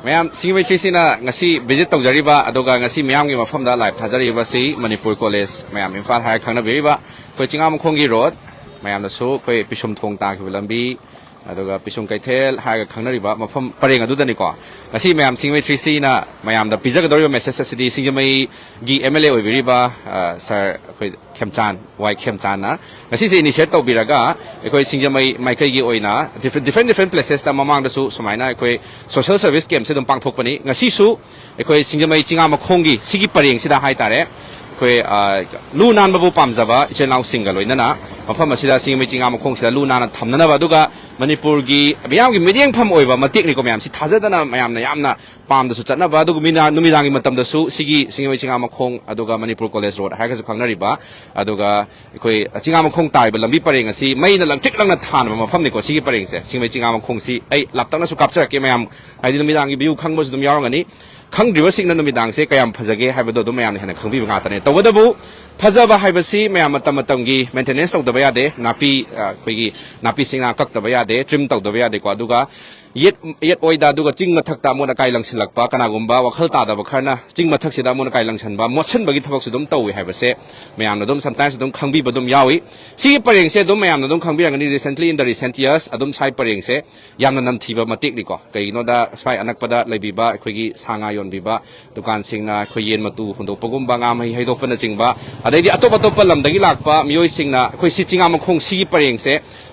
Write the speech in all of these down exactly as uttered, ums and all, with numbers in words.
ꯃꯌꯥꯝ, ꯁꯤꯡꯖꯃꯩ ꯊ꯭ꯔꯤ ꯁꯤꯅ ꯉꯁꯤ ꯚꯤꯖꯤꯠ ꯇꯧꯖꯔꯤꯕ, ꯑꯗꯨꯒ ꯉꯁꯤ ꯃꯤꯌꯥꯝꯒꯤ ꯃꯐꯝꯗ ꯂꯥꯏꯚ ꯊꯥꯖꯔꯤꯕꯁꯤ ꯃꯅꯤꯄꯨꯔ ꯀꯣꯂꯦꯖ, ꯃꯌꯥꯝ ꯏꯝꯐꯥꯜ ꯍꯥꯏꯔ ꯈꯪꯅꯕꯤꯔꯤꯕ ꯑꯩꯈꯣꯏ ꯆꯤꯡꯉꯥꯃꯈꯣꯡꯒꯤ ꯔꯣꯗ, ꯃꯌꯥꯝꯅꯁꯨ ꯑꯩꯈꯣꯏ ꯄꯤꯁꯨꯝ ꯊꯣꯡ ꯇꯥꯈꯤꯕ ꯂꯝꯕꯤ, ꯑꯗꯨꯒ ꯄꯤꯁꯨꯝ ꯀꯩꯊꯦꯜ ꯍꯥꯏꯔꯒ ꯈꯪꯅꯔꯤꯕ ꯃꯐꯝ ꯄꯔꯦꯡ ꯑꯗꯨꯗꯅꯤꯀꯣ꯫ ꯉꯁꯤ ꯃꯌꯥꯝ, ꯁꯤꯡꯖꯃꯩ ꯊ꯭ꯔꯤ ꯁꯤꯅ ꯃꯌꯥꯝꯗ ꯄꯤꯖꯒꯗꯧꯔꯤꯕ ꯃꯦꯁꯦꯖ ꯑꯁꯤꯗꯤ ꯁꯤꯡꯖꯃꯩꯒꯤ ꯑꯦꯝ ꯑꯦꯜ ꯑꯦ ꯑꯣꯏꯕꯤꯔꯤꯕ, ꯑ, ꯁꯥꯔ ꯑꯩꯈꯣꯏ ꯈꯦꯝꯆꯥꯟ, ꯋꯥꯏ ꯈꯦꯝꯆꯥꯟꯅ ꯉꯁꯤꯁꯦ ꯏꯅꯤꯁꯤꯌꯦꯠ ꯇꯧꯕꯤꯔꯒ, ꯑꯩꯈꯣꯏ ꯁꯤꯡꯖꯃꯩ ꯃꯥꯏꯀꯩꯒꯤ ꯑꯣꯏꯅ ꯗꯤꯐ-, ꯗꯤꯐ꯭ꯔꯦꯟ ꯗꯤꯐ꯭ꯔꯦꯟ ꯄ꯭ꯂꯦꯁꯦꯁꯇ ꯃꯃꯥꯡꯗꯁꯨ ꯁꯨꯃꯥꯏꯅ ꯑꯩꯈꯣꯏ ꯁꯣꯁꯦꯜ ꯁꯔꯚꯤꯁ ꯀꯦꯝꯞꯁꯦ ꯑꯗꯨꯝ ꯄꯥꯡꯊꯣꯛꯄꯅꯤ꯫ ꯉꯁꯤꯁꯨ ꯑꯩꯈꯣꯏ ꯁꯤꯡꯖꯃꯩ ꯆꯤꯡꯉꯥꯃꯈꯣꯡꯒꯤ ꯁꯤꯒꯤ ꯄꯔꯦꯡꯁꯤꯗ ꯍꯥꯏꯇꯥꯔꯦ, ꯑꯩꯈꯣꯏ, ꯑ, ꯂꯨ ꯅꯥꯟꯕꯕꯨ ꯄꯥꯝꯖꯕ ꯏꯆꯤꯜ ꯏꯅꯥꯎꯁꯤꯡꯒ ꯂꯣꯏꯅꯅ ꯃꯐꯝ ꯑꯁꯤꯗ, ꯁꯤꯡꯖꯃꯩ ꯆꯤꯡꯉꯥꯃꯈꯣꯡꯁꯤꯗ ꯂꯨ ꯅꯥꯟꯅ ꯊꯝꯅꯅꯕ, ꯑꯗꯨꯒ ꯃꯅꯤꯄꯨꯔꯒꯤ ꯃꯤꯌꯥꯝꯒꯤ ꯃꯤꯠꯌꯦꯡꯐꯝ ꯑꯣꯏꯕ ꯃꯇꯦꯛꯅꯤꯀꯣ ꯃꯌꯥꯝ, ꯁꯤ ꯊꯥꯖꯗꯅ ꯃꯌꯥꯝꯅ ꯌꯥꯝꯅ ꯄꯥꯝꯗꯁꯨ ꯆꯠꯅꯕ, ꯑꯗꯨꯒ ꯃꯤꯅ-, ꯅꯨꯃꯤꯗꯥꯡꯒꯤ ꯃꯇꯝꯗꯁꯨ ꯁꯤꯒꯤ ꯁꯤꯡꯖꯃꯩ ꯆꯤꯡꯉꯥꯃꯈꯣꯡ ꯑꯗꯨꯒ ꯃꯅꯤꯄꯨꯔ ꯀꯣꯂꯦꯖ ꯔꯣꯗ ꯍꯥꯏꯔꯒꯁꯨ ꯈꯪꯅꯔꯤꯕ, ꯑꯗꯨꯒ ꯑꯩꯈꯣꯏ ꯆꯤꯡꯉꯥꯃꯈꯣꯡ ꯇꯥꯔꯤꯕ ꯂꯝꯕꯤ ꯄꯔꯦꯡ ꯑꯁꯤ ꯃꯩꯅ ꯂꯪꯇ꯭ꯔꯤꯛ ꯂꯪꯅ ꯊꯥꯟꯕ ꯃꯐꯝꯅꯤꯀꯣ꯫ ꯁꯤꯒꯤ ꯄꯔꯦꯡꯁꯦ, ꯁꯤꯡꯖꯃꯩ ꯆꯤꯡꯉꯥꯃꯈꯣꯡꯁꯤ ꯑꯩ ꯂꯥꯞꯇꯛꯅꯁꯨ ꯀꯥꯞꯆꯔꯛꯀꯦ ꯃꯌꯥꯝ, ꯍꯥꯏꯗꯤ ꯅꯨꯃꯤꯗꯥꯡꯒꯤ ꯚ꯭ꯌꯨ ꯈꯪꯕꯁꯨ ꯑꯗꯨꯝ ꯌꯥꯎꯔꯝꯒꯅꯤ꯫ ꯈꯪꯗ꯭ꯔꯤꯕꯁꯤꯡꯅ ꯅꯨꯃꯤꯗꯥꯡꯁꯦ ꯀꯌꯥꯝ ꯐꯖꯒꯦ ꯍꯥꯏꯕꯗꯣ ꯑꯗꯨꯝ ꯃꯌꯥꯝꯅ ꯍꯦꯟꯅ ꯈꯪꯕꯤꯕ ꯉꯥꯛꯇꯅꯦ꯫ ꯇꯧꯕꯇꯕꯨ ꯐꯖꯕ ꯍꯥꯏꯕꯁꯤ ꯃꯌꯥꯝ ꯃꯇꯝ ꯃꯇꯝꯒꯤ ꯃꯦꯟꯇꯦꯅꯦꯟꯁ ꯇꯧꯗꯕ ꯌꯥꯗꯦ꯫ ꯅꯥꯄꯤ, ꯑ, ꯑꯩꯈꯣꯏꯒꯤ ꯅꯥꯄꯤ ꯁꯤꯡꯅꯥ ꯀꯛꯇꯕ ꯌꯥꯗꯦ, ꯇ꯭ꯔꯤꯝ ꯇꯧꯗꯕ ꯌꯥꯗꯦꯀꯣ꯫ ꯑꯗꯨꯒ ꯌꯦꯠ, ꯌꯦꯠ ꯑꯣꯏꯗ, ꯑꯗꯨꯒ ꯆꯤꯡ ꯃꯊꯛꯇ ꯑꯃꯣꯠ ꯑꯀꯥꯏ ꯂꯪꯁꯤꯜꯂꯛꯄ, ꯀꯅꯥꯒꯨꯝꯕ ꯋꯥꯈꯜ ꯇꯥꯗꯕ ꯈꯔꯅ ꯆꯤꯡ ꯃꯊꯛꯁꯤꯗ ꯑꯃꯣꯠ ꯑꯀꯥꯏ ꯂꯪꯁꯟꯕ, ꯃꯣꯠꯁꯟꯕꯒꯤ ꯊꯕꯛꯁꯨ ꯑꯗꯨꯝ ꯇꯧꯏ ꯍꯥꯏꯕꯁꯦ ꯃꯌꯥꯝꯅ ꯑꯗꯨꯝ sometimes ꯑꯗꯨꯝ ꯈꯪꯕꯤꯕ ꯑꯗꯨꯝ ꯌꯥꯎꯏ꯫ ꯁꯤꯒꯤ ꯄꯔꯦꯡꯁꯦ ꯑꯗꯨꯝ ꯃꯌꯥꯝꯅ ꯑꯗꯨꯝ ꯈꯪꯕꯤꯔꯝꯒꯅꯤ, recently, in the recent years, ꯑꯗꯨꯝ ꯁ꯭ꯋꯥꯏ ꯄꯔꯦꯡꯁꯦ ꯌꯥꯝꯅ ꯅꯝꯊꯤꯕ ꯃꯇꯦꯛꯅꯤꯀꯣ꯫ ꯀꯩꯒꯤꯅꯣꯗ ꯁ꯭ꯋꯥꯏ ꯑꯅꯛꯄꯗ ꯂꯩꯕꯤꯕ ꯑꯩꯈꯣꯏꯒꯤ ꯁꯥ ꯉꯥ ꯌꯣꯟꯕꯤꯕ ꯗꯨꯀꯥꯟꯁꯤꯡꯅ ꯑꯩꯈꯣꯏ ꯌꯦꯟ ꯃꯇꯨ ꯍꯨꯟꯗꯣꯛꯄꯒꯨꯝꯕ, ꯉꯥ ꯃꯍꯤ ꯍꯩꯗꯣꯛꯄꯅꯆꯤꯡꯕ, ꯑꯗꯩꯗꯤ ꯑꯇꯣꯞ ꯑꯇꯣꯞꯄ ꯂꯝꯗꯒꯤ ꯂꯥꯛꯄ ꯃꯤꯑꯣꯏꯁꯤꯡꯅ ꯑꯩꯈꯣꯏ ꯁꯤ ꯆꯤꯡꯉꯥꯃꯈꯣꯡ ꯁꯤꯒꯤ ꯄꯔꯦꯡꯁꯦ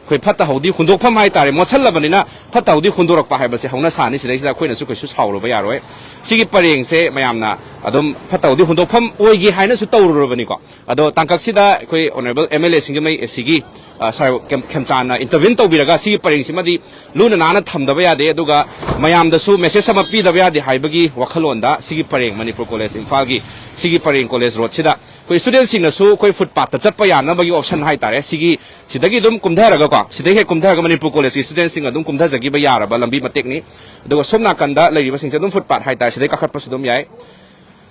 ꯑꯩꯈꯣꯏ ꯐꯠꯇ ꯍꯥꯎꯗꯤ ꯍꯨꯟꯗꯣꯛꯐꯝ ꯍꯥꯏꯇꯥꯔꯦ, ꯃꯣꯠꯁꯜꯂꯕꯅꯤꯅ ꯐꯠꯇ ꯍꯥꯎꯗꯤ ꯍꯨꯟꯗꯣꯔꯛꯄ ꯍꯥꯏꯕꯁꯦ ꯍꯧꯅ ꯁꯥꯅꯤ꯫ ꯁꯤꯗꯩꯁꯤꯗ ꯑꯩꯈꯣꯏꯅꯁꯨ ꯀꯩꯁꯨ ꯁꯥꯎꯔꯨꯕ ꯌꯥꯔꯣꯏ꯫ ꯁꯤꯒꯤ ꯄꯔꯦꯡꯁꯦ ꯃꯌꯥꯝꯅ ꯑꯗꯨꯝ ꯐꯠꯇ ꯍꯥꯎꯗꯤ ꯍꯨꯟꯗꯣꯛꯐꯝ ꯑꯣꯏꯒꯦ ꯍꯥꯏꯅꯁꯨ ꯇꯧꯔꯨꯔꯕꯅꯤꯀꯣ꯫ ꯑꯗꯣ ꯇꯥꯡꯀꯛꯁꯤꯗ ꯑꯩꯈꯣꯏ ꯑꯣꯅꯔꯦꯕꯜ ꯑꯦꯝ ꯑꯦꯜ ꯑꯦ ꯁꯤꯡꯖꯃꯩ ꯑꯦ ꯁꯤꯒꯤ, ꯑ, ꯁꯥꯔ ꯈꯦꯝ-, ꯈꯦꯝꯆꯥꯟꯅ ꯏꯟꯇꯔꯚꯤꯟ ꯇꯧꯕꯤꯔꯒ ꯁꯤꯒꯤ ꯄꯔꯦꯡꯁꯤꯃꯗꯤ ꯂꯨꯅ ꯅꯥꯟꯅ ꯊꯝꯗꯕ ꯌꯥꯗꯦ, ꯑꯗꯨꯒ ꯃꯌꯥꯝꯗꯁꯨ ꯃꯦꯁꯦꯖ ꯑꯃ ꯄꯤꯗꯕ ꯌꯥꯗꯦ ꯍꯥꯏꯕꯒꯤ ꯋꯥꯈꯜꯂꯣꯟꯗ ꯁꯤꯒꯤ ꯄꯔꯦꯡ, ꯃꯅꯤꯄꯨꯔ ꯀꯣꯂꯦꯖ ꯏꯝꯐꯥꯜꯒꯤ ꯁꯤꯒꯤ ꯄꯔꯦꯡ ꯀꯣꯂꯦꯖ ꯔꯣꯗꯁꯤꯗ ꯑꯩꯈꯣꯏ ꯁ꯭ꯇꯨꯗꯦꯟꯠꯁꯤꯡꯅꯁꯨ ꯑꯩꯈꯣꯏ ꯐꯨꯠꯄꯥꯠꯇ ꯆꯠꯄ ꯌꯥꯅꯕꯒꯤ ꯑꯣꯞꯁꯟ ꯍꯥꯏꯇꯥꯔꯦ, ꯁꯤꯒꯤ, ꯁꯤꯗꯒꯤ ꯑꯗꯨꯝ ꯀꯨꯝꯊꯔꯒꯀꯣ, ꯁꯤꯗꯒꯤ ꯍꯦꯛ ꯀꯨꯝꯊꯔꯒ ꯃꯅꯤꯄꯨꯔ ꯀꯣꯂꯦꯖꯀꯤ ꯁ꯭ꯇꯨꯗꯦꯟꯠꯁꯤꯡ ꯑꯗꯨꯝ ꯀꯨꯝꯊꯖꯈꯤꯕ ꯌꯥꯔꯕ ꯂꯝꯕꯤ ꯃꯇꯦꯛꯅꯤ꯫ ꯑꯗꯨꯒ ꯁꯣꯝ ꯅꯥꯀꯟꯗ ꯂꯩꯔꯤꯕꯁꯤꯡꯁꯦ ꯑꯗꯨꯝ ꯐꯨꯠꯄꯥꯠ ꯍꯥꯏꯇꯥꯔꯦ, ꯁꯤꯗꯩ ꯀꯥꯈꯠꯄꯁꯨ ꯑꯗꯨꯝ ꯌꯥꯏ꯫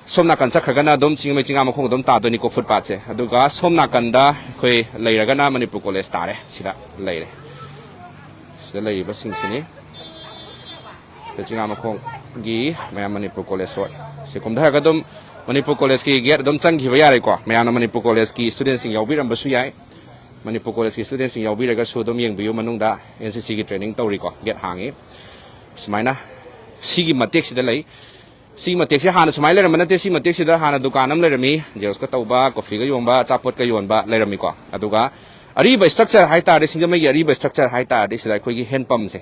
ꯁꯣꯝ ꯅꯥꯀꯟ ꯆꯠꯈ꯭ꯔꯒꯅ ꯑꯗꯨꯝ ꯆꯤꯡꯃꯩ ꯆꯤꯡꯉꯥꯃꯈꯣꯡ ꯑꯗꯨꯝ ꯇꯥꯗꯣꯏꯅꯤꯀꯣ ꯐꯨꯠꯄꯥꯠꯁꯦ꯫ ꯑꯗꯨꯒ ꯁꯣꯝ ꯅꯥꯀꯟꯗ ꯑꯩꯈꯣꯏ ꯂꯩꯔꯒꯅ ꯃꯅꯤꯄꯨꯔ ꯀꯣꯂꯦꯖ ꯇꯥꯔꯦ꯫ ꯁꯤꯗ ꯂꯩꯔꯦ꯫ ꯁꯤꯗ ꯂꯩꯔꯤꯕꯁꯤꯡꯁꯤꯅꯤ꯫ ꯁꯤꯗ ꯆꯤꯡꯉꯥꯃꯈꯣꯡ ꯒꯤ ꯃꯌꯥꯝ ꯃꯅꯤꯄꯨꯔ ꯀꯣꯂꯦꯖ ꯔꯣꯗ꯫ ꯁꯤ ꯀꯨꯝꯊꯔꯒ ꯑꯗꯨꯝ ꯃꯅꯤꯄꯨꯔ ꯀꯣꯂꯦꯖꯀꯤ ꯒꯦꯠ ꯑꯗꯨꯝ ꯆꯪꯈꯤꯕ ꯌꯥꯔꯦꯀꯣ꯫ ꯃꯌꯥꯝꯅ ꯃꯅꯤꯄꯨꯔ ꯀꯣꯂꯦꯖꯀꯤ ꯁ꯭ꯇꯨꯗꯦꯟꯁꯤꯡ ꯌꯥꯎꯕꯤꯔꯝꯕꯁꯨ ꯌꯥꯏ꯫ ꯃꯅꯤꯄꯨꯔ ꯀꯣꯂꯦꯖꯀꯤ ꯁ꯭ꯇꯨꯗꯦꯟꯁꯤꯡ ꯌꯥꯎꯕꯤꯔꯒꯁꯨ ꯑꯗꯨꯝ ꯌꯦꯡꯕꯤꯌꯨ, ꯃꯅꯨꯡꯗ ꯑꯦꯟ ꯁꯤ ꯁꯤꯒꯤ ꯇ꯭ꯔꯦꯅꯤꯡ ꯇꯧꯔꯤꯀꯣ, ꯒꯦꯠ ꯍꯥꯡꯉꯤ꯫ ꯁꯨꯃꯥꯏꯅ ꯁꯤꯒꯤ ꯃꯇꯦꯛꯁꯤꯗ ꯂꯩ꯫ ꯁꯤꯒꯤ ꯃꯇꯦꯛꯁꯦ ꯍꯥꯟꯅ ꯁꯨꯃꯥꯏꯅ ꯂꯩꯔꯝꯕ ꯅꯠꯇꯦ꯫ ꯁꯤ ꯃꯇꯦꯛꯁꯤꯗ ꯍꯥꯟꯅ ꯗꯨꯀꯥꯟ ꯑꯃ ꯂꯩꯔꯝꯃꯤ, ꯖꯦꯔꯣꯛꯁꯀ ꯇꯧꯕ, ꯀꯣꯐꯤꯒ ꯌꯣꯟꯕ, ꯑꯆꯥꯄꯣꯠꯀ ꯌꯣꯟꯕ ꯂꯩꯔꯝꯃꯤꯀꯣ꯫ ꯑꯗꯨꯒ ꯑꯔꯤꯕ ꯁ꯭ꯇ꯭ꯔꯛꯆꯔ ꯍꯥꯏꯇꯥꯔꯗꯤ, ꯁꯤꯡꯖꯃꯩꯒꯤ ꯑꯔꯤꯕ ꯁ꯭ꯇ꯭ꯔꯛꯆꯔ ꯍꯥꯏꯇꯥꯔꯗꯤ, ꯁꯤꯗ ꯑꯩꯈꯣꯏꯒꯤ ꯍꯦꯟ ꯄꯝꯁꯦ,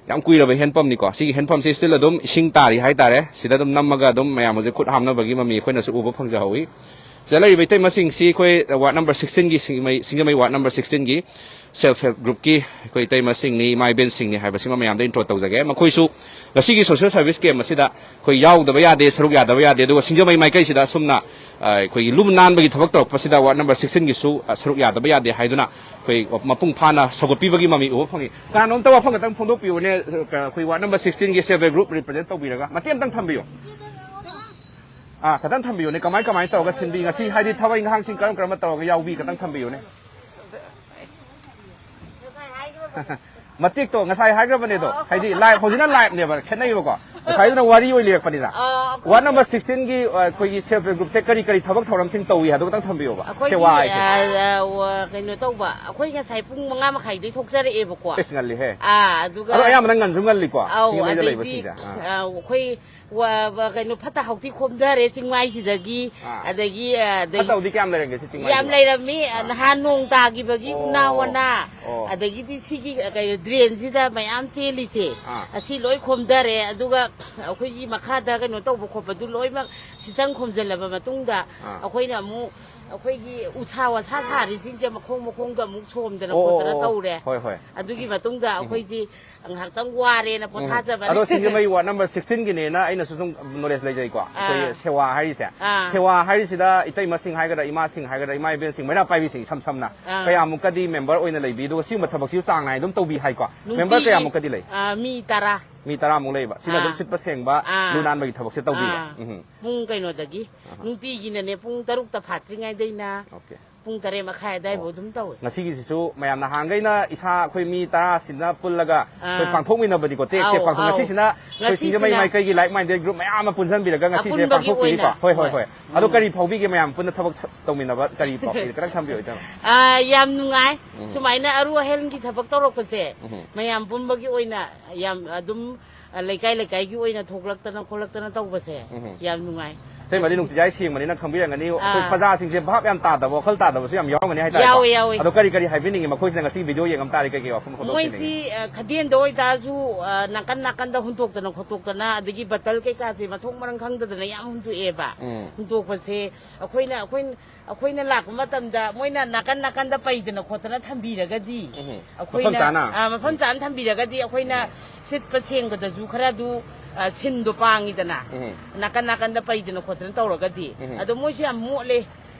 ꯌꯥꯝ ꯀꯨꯏꯔꯕ ꯍꯦꯟ ꯄꯝꯅꯤꯀꯣ꯫ ꯁꯤꯒꯤ ꯍꯦꯟ ꯄꯝꯁꯦ ꯁ꯭ꯇꯤꯜ ꯑꯗꯨꯝ ꯏꯁꯤꯡ ꯇꯥꯔꯤ ꯍꯥꯏꯇꯥꯔꯦ꯫ ꯁꯤꯗ ꯑꯗꯨꯝ ꯅꯝꯃꯒ ꯑꯗꯨꯝ ꯃꯌꯥꯝ ꯍꯧꯖꯤꯛ ꯈꯨꯠ ꯍꯥꯝꯅꯕꯒꯤ ꯃꯃꯤ ꯑꯩꯈꯣꯏꯅꯁꯨ ꯎꯕ ꯐꯪꯖꯍꯧꯋꯤ꯫ ꯁꯤꯗ ꯂꯩꯔꯤꯕ ꯏꯇꯩꯃꯁꯤꯡꯁꯤ ꯑꯩꯈꯣꯏ ꯋꯥꯔꯗ ꯅꯝꯕꯔ ꯁꯤꯛꯁꯇꯤꯟꯒꯤ, ꯁꯤꯡꯖꯃꯩ, ꯁꯤꯡꯖꯃꯩ ꯋꯥꯔꯗ ꯅꯝꯕꯔ ꯁꯤꯛꯁꯇꯤꯟꯒꯤ ꯁꯦꯜꯐ ꯍꯦꯜꯞ ꯒ꯭ꯔꯨꯞꯀꯤ ꯑꯩꯈꯣꯏ ꯏꯇꯩꯃꯁꯤꯡꯅꯤ, ꯏꯃꯥ ꯏꯕꯦꯟꯁꯤꯡꯅꯤ ꯍꯥꯏꯕꯁꯤꯃ ꯃꯌꯥꯝꯗ ꯏꯟꯇ꯭ꯔꯣ ꯇꯧꯖꯒꯦ꯫ ꯃꯈꯣꯏꯁꯨ ꯉꯁꯤꯒꯤ ꯁꯣꯁꯤꯌꯦꯜ ꯁꯥꯔꯚꯤꯁ ꯀꯦꯝ ꯑꯁꯤꯗ ꯑꯩꯈꯣꯏ ꯌꯥꯎꯗꯕ ꯌꯥꯗꯦ, ꯁꯔꯨꯛ ꯌꯥꯗꯕ ꯌꯥꯗꯦ꯫ ꯑꯗꯨꯒ ꯁꯤꯡꯖꯃꯩ ꯃꯥꯏꯀꯩꯁꯤꯗ ꯑꯁꯨꯝꯅ, ꯑ, ꯑꯩꯈꯣꯏꯒꯤ ꯂꯨꯝ ꯅꯥꯟꯕꯒꯤ ꯊꯕꯛ ꯇꯧꯔꯛꯄꯁꯤꯗ ꯋꯥꯔꯗ ꯅꯝꯕꯔ ꯁꯤꯛꯁꯇꯤꯟꯒꯤꯁꯨ, ꯑ, ꯁꯔꯨꯛ ꯌꯥꯗꯕ ꯌꯥꯗꯦ ꯍꯥꯏꯗꯨꯅ ꯑꯩꯈꯣꯏ ꯃꯄꯨꯡ ꯐꯥꯅ ꯁꯧꯒꯠꯄꯤꯕꯒꯤ ꯃꯃꯤ ꯎꯕ ꯐꯪꯉꯤ꯫ ꯀꯅꯥꯅꯣꯝꯇ ꯋꯥꯐꯝ ꯈꯛꯇꯪ ꯐꯣꯡꯗꯣꯛꯄꯤꯌꯨꯅꯦ, ꯑꯩꯈꯣꯏ ꯋꯥꯔꯗ ꯅꯝꯕꯔ ꯁꯤꯛꯁꯇꯤꯟꯒꯤ ꯁꯦꯜꯐ ꯍꯦꯜꯞ ꯒ꯭ꯔꯨꯞ ꯔꯤꯄ꯭ꯔꯖꯦꯟ ꯇꯧꯕꯤꯔꯒ ꯃꯇꯦꯛ ꯑꯝꯇꯪ ꯊꯝꯕꯤꯌꯨ꯫ ꯑꯥ, ꯈꯇꯪ ꯊꯝꯕꯤꯌꯨꯅꯦ, ꯀꯃꯥꯏ ꯀꯃꯥꯏꯅ ꯇꯧꯔꯒ ꯁꯤꯟꯕꯤ, ꯉꯁꯤ ꯍꯥꯏꯗꯤ ꯊꯕꯛ ꯏꯪꯈꯥꯡꯁꯤꯡ ꯀꯔꯝ ꯀꯔꯝꯕ ꯇꯧꯔꯒ ꯌꯥꯎꯕꯤ, ꯈꯇꯪ ꯊꯝꯕꯤꯌꯨꯅꯦ꯫ ꯃꯇꯦꯛꯇꯣ ꯉꯁꯥꯏ ꯍꯥꯏꯈ꯭ꯔꯕꯅꯦ ꯑꯗꯣ, ꯍꯥꯏꯗꯤ ꯂꯥꯏꯚ, ꯍꯧꯖꯤꯛꯅ ꯂꯥꯏꯚꯅꯦꯕ, ꯈꯦꯠꯅꯩꯕꯀꯣ꯫ ꯉꯁꯥꯏꯗꯨꯅ ꯋꯥꯔꯤ ꯑꯣꯏ ꯂꯤꯔꯛꯄꯅꯤꯗ꯫ ꯑꯥ, ꯑꯩꯈꯣꯏ ꯋꯥꯔꯗ ꯅꯝꯕꯔ ꯁꯤꯛꯁꯇꯤꯟꯒꯤ, ꯑ, ꯑꯩꯈꯣꯏꯒꯤ ꯁꯦꯜꯐ ꯍꯦꯜꯞ ꯒ꯭ꯔꯨꯞꯁꯦ ꯀꯔꯤ ꯀꯔꯤ ꯊꯕꯛ ꯊꯧꯔꯝꯁꯤꯡ ꯇꯧꯏ ꯍꯥꯏꯗꯣ ꯈꯇꯪ ꯊꯝꯕꯤꯌꯣꯕ꯫ ꯑꯩꯈꯣꯏꯒꯤ, ꯁꯦꯋꯥ ꯍꯥꯏꯁꯦ꯫ ꯑ, ꯑ, ꯋ-, ꯀꯩꯅꯣ ꯇꯧꯕ, ꯑꯩꯈꯣꯏ ꯉꯁꯥꯏ ꯄꯨꯡ ꯃꯉꯥ ꯃꯈꯥꯏꯗꯩ ꯊꯣꯛꯆꯔꯛꯑꯦꯕꯀꯣ꯫ ꯑꯦꯁ, ꯉꯜꯂꯤꯍꯦ꯫ ꯑꯥ, ꯑꯗꯨꯒ ꯑꯗꯣ ꯑꯌꯥꯝꯕꯅ ꯉꯟꯁꯨ ꯉꯜꯂꯤꯀꯣ, ꯑꯧ, ꯁꯤꯡꯖꯃꯩꯗ ꯑꯗꯩꯗꯤ, ꯂꯩꯕꯁꯤꯡꯁꯦ꯫ ꯑꯥ꯫ ꯑ, ꯑꯩꯈꯣꯏ ꯋ-, ꯋ-, ꯀꯩꯅꯣ, ꯐꯠꯇ ꯍꯥꯎꯊꯤ ꯈꯣꯝꯊꯔꯦ ꯆꯤꯡꯃꯥꯏꯁꯤꯗꯒꯤ꯫ ꯑꯥ꯫ ꯑꯗꯒꯤ, ꯑ, ꯑꯗꯒꯤ ꯐꯠꯇ ꯍꯥꯎꯊꯤ ꯀꯌꯥꯝ ꯂꯩꯔꯝꯒꯦ ꯁꯤ ꯆꯤꯡꯃꯥꯏꯁꯤꯕꯣ? ꯌꯥꯝ ꯂꯩꯔꯝꯃꯤ꯫ ꯑꯥ꯫ ꯅꯍꯥꯟ ꯅꯣꯡ ꯇꯥꯈꯤꯕꯒꯤ ꯑꯣ꯫ ꯎꯅꯥ ꯋꯥꯅꯥ, ꯑꯣ꯫ ꯑꯗꯒꯤꯗꯤ ꯁꯤꯒꯤ, ꯑ, ꯀꯩꯅꯣ, ꯗ꯭ꯔꯦꯟꯁꯤꯗ ꯃꯌꯥꯝ ꯆꯦꯜꯂꯤꯁꯦ, ꯑꯥ꯫ ꯑꯁꯤ ꯂꯣꯏ ꯈꯣꯝꯊꯔꯦ꯫ ꯑꯗꯨꯒ ꯑꯩꯈꯣꯏꯒꯤ ꯃꯈꯥꯗ ꯀꯩꯅꯣ ꯇꯧꯕ ꯈꯣꯠꯄꯗꯨ ꯂꯣꯏꯅꯃꯛ ꯁꯤꯆꯪ ꯈꯣꯝꯖꯤꯜꯂꯕ ꯃꯇꯨꯡꯗ ꯑꯥ꯫ ꯑꯩꯈꯣꯏꯅ ꯑꯃꯨꯛ ꯑꯩꯈꯣꯏꯒꯤ ꯎꯁꯥ ꯋꯥꯁꯥ ꯊꯥꯔꯤꯁꯤꯡꯁꯦ ꯃꯈꯣꯡ ꯃꯈꯣꯡꯗ ꯑꯃꯨꯛ ꯁꯣꯝꯗꯅ ꯑꯣ, ꯑꯣ, ꯈꯣꯠꯇꯅ ꯑꯣ, ꯑꯣ꯫ ꯇꯧꯔꯦ꯫ ꯍꯣꯏ, ꯍꯣꯏ꯫ ꯑꯗꯨꯒꯤ ꯃꯇꯨꯡꯗ ꯎꯝ꯫ ꯑꯩꯈꯣꯏꯁꯤ ꯉꯥꯏꯍꯥꯛꯇꯪ ꯋꯥꯔꯦꯅ ꯎꯝ꯫ ꯄꯣꯊꯥꯖꯕꯅꯦ꯫ ꯑꯗꯣ ꯁꯤꯡꯖꯃꯩ ꯋꯥꯔꯗ ꯅꯝꯕꯔ ꯁꯤꯛꯁꯇꯤꯟꯒꯤꯅꯦꯅ ꯑꯩꯅꯁꯨ ꯁꯨꯝ ꯅꯣꯂꯦꯖ ꯂꯩꯖꯩꯀꯣ꯫ ꯑꯩꯈꯣꯏꯒꯤ ꯑꯥ꯫ ꯁꯦꯋꯥ ꯍꯥꯏꯔꯤꯁꯦ꯫ ꯑꯥ꯫ ꯁꯦꯋꯥ ꯍꯥꯏꯔꯤꯁꯤꯗ ꯏꯇꯩꯃꯁꯤꯡ ꯍꯥꯏꯒꯗ꯭ꯔꯥ, ꯏꯃꯥꯁꯤꯡ ꯍꯥꯏꯒꯗ꯭ꯔꯥ, ꯏꯃꯥ ꯏꯕꯦꯟꯁꯤꯡ, ꯃꯩꯔꯥ ꯄꯥꯏꯕꯤꯁꯤꯡ ꯏꯁꯝ ꯁꯝꯅ ꯑꯥ꯫ ꯀꯌꯥꯃꯨꯛꯀꯗꯤ ꯃꯦꯝꯕꯔ ꯑꯣꯏꯅ ꯂꯩꯕꯤ, ꯑꯗꯨꯒ ꯁꯤꯒꯨꯝꯕ ꯊꯕꯛꯁꯤꯁꯨ ꯆꯥꯡ ꯅꯥꯏꯅ ꯑꯗꯨꯝ ꯇꯧꯕꯤ ꯍꯥꯏꯀꯣ? ꯃꯦꯝꯕꯔ ꯅꯨꯡꯇꯤꯒꯤ, ꯀꯌꯥꯃꯨꯛꯀꯗꯤ ꯂꯩ? ꯑꯥ, ꯃꯤ ꯇꯔꯥ꯫ ꯃꯤ ꯇꯔꯥꯃꯨꯛ ꯂꯩꯕ꯫ ꯁꯤꯅ ꯑꯗꯨꯝ ꯑꯥ꯫ ꯁꯤꯠꯄ ꯁꯦꯡꯕ, ꯑꯥ꯫ ꯂꯨ ꯅꯥꯟꯕꯒꯤ ꯊꯕꯛꯁꯦ ꯇꯧꯕꯤꯕ꯫ ꯑꯥ꯫ ꯎꯝ꯫ ꯄꯨꯡ ꯀꯩꯅꯣꯗꯒꯤ, ꯑꯍꯥ꯫ ꯅꯨꯡꯇꯤꯒꯤꯅꯅꯦ, ꯄꯨꯡ ꯇꯔꯨꯛꯇ ꯐꯥꯠꯇ꯭ꯔꯤꯉꯩꯗꯩꯅ ꯑꯣꯀꯦ꯫ ꯄꯨꯡ ꯇꯔꯦꯠ ꯃꯈꯥꯏ ꯑꯗꯥꯏꯕꯨ ꯑꯗꯨꯝ ꯇꯧꯋꯦ꯫ ꯉꯁꯤꯒꯤꯁꯤꯁꯨ ꯃꯌꯥꯝꯅ ꯍꯥꯡꯒꯩꯅ ꯏꯁꯥ ꯑꯩꯈꯣꯏ ꯃꯤ ꯇꯔꯥꯁꯤꯅ ꯄꯨꯜꯂꯒ ꯑꯩꯈꯣꯏ ꯑꯥ꯫ ꯄꯥꯡꯊꯣꯛꯃꯤꯟꯅꯕꯅꯤꯀꯣ, ꯇꯦꯛ ꯇꯦꯛ ꯑꯧ, ꯄꯥꯡꯊꯣꯛ꯫ ꯑꯧ꯫ ꯉꯁꯤꯁꯤꯅ ꯑꯩꯈꯣꯏ ꯁꯤꯡꯖꯃꯩ ꯉꯁꯤꯁꯤꯅ ꯃꯥꯏꯀꯩꯒꯤ like minded group ꯃꯌꯥꯝ ꯑꯃ ꯄꯨꯟꯁꯤꯟꯕꯤꯔꯒ ꯉꯁꯤꯁꯦ ꯑꯄꯨꯟꯕꯒꯤ ꯄꯥꯡꯊꯣꯛꯄꯤꯔꯤꯀꯣ꯫ ꯑꯣꯏꯅ꯫ ꯍꯣꯏ, ꯍꯣꯏ, ꯍꯣꯏ꯫ ꯍꯣꯏ꯫ ꯑꯗꯣ ꯀꯔꯤ ꯐꯥꯎꯕꯤꯒꯦ ꯃꯌꯥꯝ ꯄꯨꯟꯅ ꯊꯕꯛ ꯁ-, ꯇꯧꯃꯤꯟꯅꯕ ꯀꯔꯤ ꯄꯥꯎ ꯈꯤꯇꯪ ꯊꯝꯕꯤꯌꯨ, ꯏꯇꯥꯎ? ꯑꯥ, ꯌꯥꯝ ꯅꯨꯡꯉꯥꯏ꯫ ꯁꯨꯃꯥꯏꯅ ꯑꯔꯨ ꯑꯍꯦꯟꯒꯤ ꯊꯕꯛ ꯇꯧꯔꯛꯄꯁꯦ ꯎꯝ꯫ ꯃꯌꯥꯝ ꯄꯨꯝꯕꯒꯤ ꯑꯣꯏꯅ ꯌꯥꯝ ꯑꯗꯨꯝ, ꯑ, ꯂꯩꯀꯥꯏ ꯂꯩꯀꯥꯏꯒꯤ ꯑꯣꯏꯅ ꯊꯣꯛꯂꯛꯇꯅ ꯈꯣꯠꯂꯛꯇꯅ ꯇꯧꯕꯁꯦ ꯎꯝ꯫ ꯌꯥꯝ ꯅꯨꯡꯉꯥꯏ꯫ ꯏꯇꯩꯃꯗꯤ ꯅꯨꯡꯇꯤꯖꯥꯏ ꯁꯦꯡꯕꯅꯤꯅ ꯈꯪꯕꯤꯔꯝꯒꯅꯤ꯫ ꯑꯩꯈꯣꯏ ꯑꯥ꯫ ꯄ꯭ꯔꯖꯥꯁꯤꯡꯁꯦ ꯚꯥꯞ ꯌꯥꯝ ꯇꯥꯗꯕ, ꯋꯥꯈꯜ ꯇꯥꯗꯕꯁꯨ ꯌꯥꯝ ꯌꯥꯎꯔꯝꯒꯅꯤ ꯍꯥꯏꯇꯥꯔꯦꯀꯣ꯫ ꯌꯥꯎꯋꯦ, ꯌꯥꯎꯋꯦ꯫ ꯑꯗꯣ ꯀꯔꯤ ꯀꯔꯤ ꯍꯥꯏꯕꯤꯅꯤꯡꯉꯤ? ꯃꯈꯣꯏꯁꯤꯅ ꯉꯁꯤ video ꯌꯦꯡꯉꯝ ꯇꯥꯔꯦ, ꯀꯩ ꯀꯩ ꯋꯥꯐꯝ ꯐꯣꯡꯗꯣꯛꯄꯤꯅꯤꯡꯉꯤ? ꯃꯣꯏꯁꯤ, ꯑ, ꯈꯗꯦꯟꯗ ꯑꯣꯏꯇꯥꯔꯁꯨ, ꯑ, ꯅꯥꯀꯟ ꯅꯥꯀꯟꯗ ꯍꯨꯟꯇꯣꯛꯇꯅ ꯈꯣꯠꯇꯣꯛꯇꯅ, ꯑꯗꯒꯤ ꯕꯇꯜ ꯀꯩꯀꯥꯁꯦ ꯃꯊꯣꯡ ꯃꯔꯝ ꯈꯪꯗꯗꯅ ꯌꯥꯝ ꯍꯨꯟꯇꯣꯛꯑꯦꯕ꯫ ꯎꯝ꯫ ꯍꯨꯟꯇꯣꯛꯄꯁꯦ ꯑꯩꯈꯣꯏꯅ, ꯑꯩꯈꯣꯏꯅ, ꯑꯩꯈꯣꯏꯅ ꯂꯥꯛꯄ ꯃꯇꯝꯗ ꯃꯣꯏꯅ ꯅꯥꯀꯟ ꯅꯥꯀꯟꯗ ꯄꯩꯗꯅ ꯈꯣꯠꯇꯅ ꯊꯝꯕꯤꯔꯒꯗꯤ, ꯎꯝ꯫ ꯑꯩꯈꯣꯏꯅ, ꯃꯐꯝ ꯆꯥꯅ? ꯑ, ꯃꯐꯝ ꯆꯥꯅ ꯊꯝꯕꯤꯔꯒꯗꯤ ꯑꯩꯈꯣꯏꯅ ꯁꯤꯠꯄ ꯁꯦꯡꯕꯗꯁꯨ ꯈꯔ ꯑꯗꯨ, ꯑ, ꯁꯤꯟꯗꯣ ꯄꯥꯡꯉꯤꯗꯅ꯫ ꯎꯝ꯫ ꯅꯥꯀꯟ ꯅꯥꯀꯟꯗ ꯄꯩꯗꯅ ꯈꯣꯠꯇꯅ ꯇꯧꯔꯒꯗꯤ꯫ ꯎꯝ꯫ ꯑꯗꯣ ꯃꯣꯏꯁꯨ ꯌꯥꯝ ꯃꯣꯠꯂꯦ꯫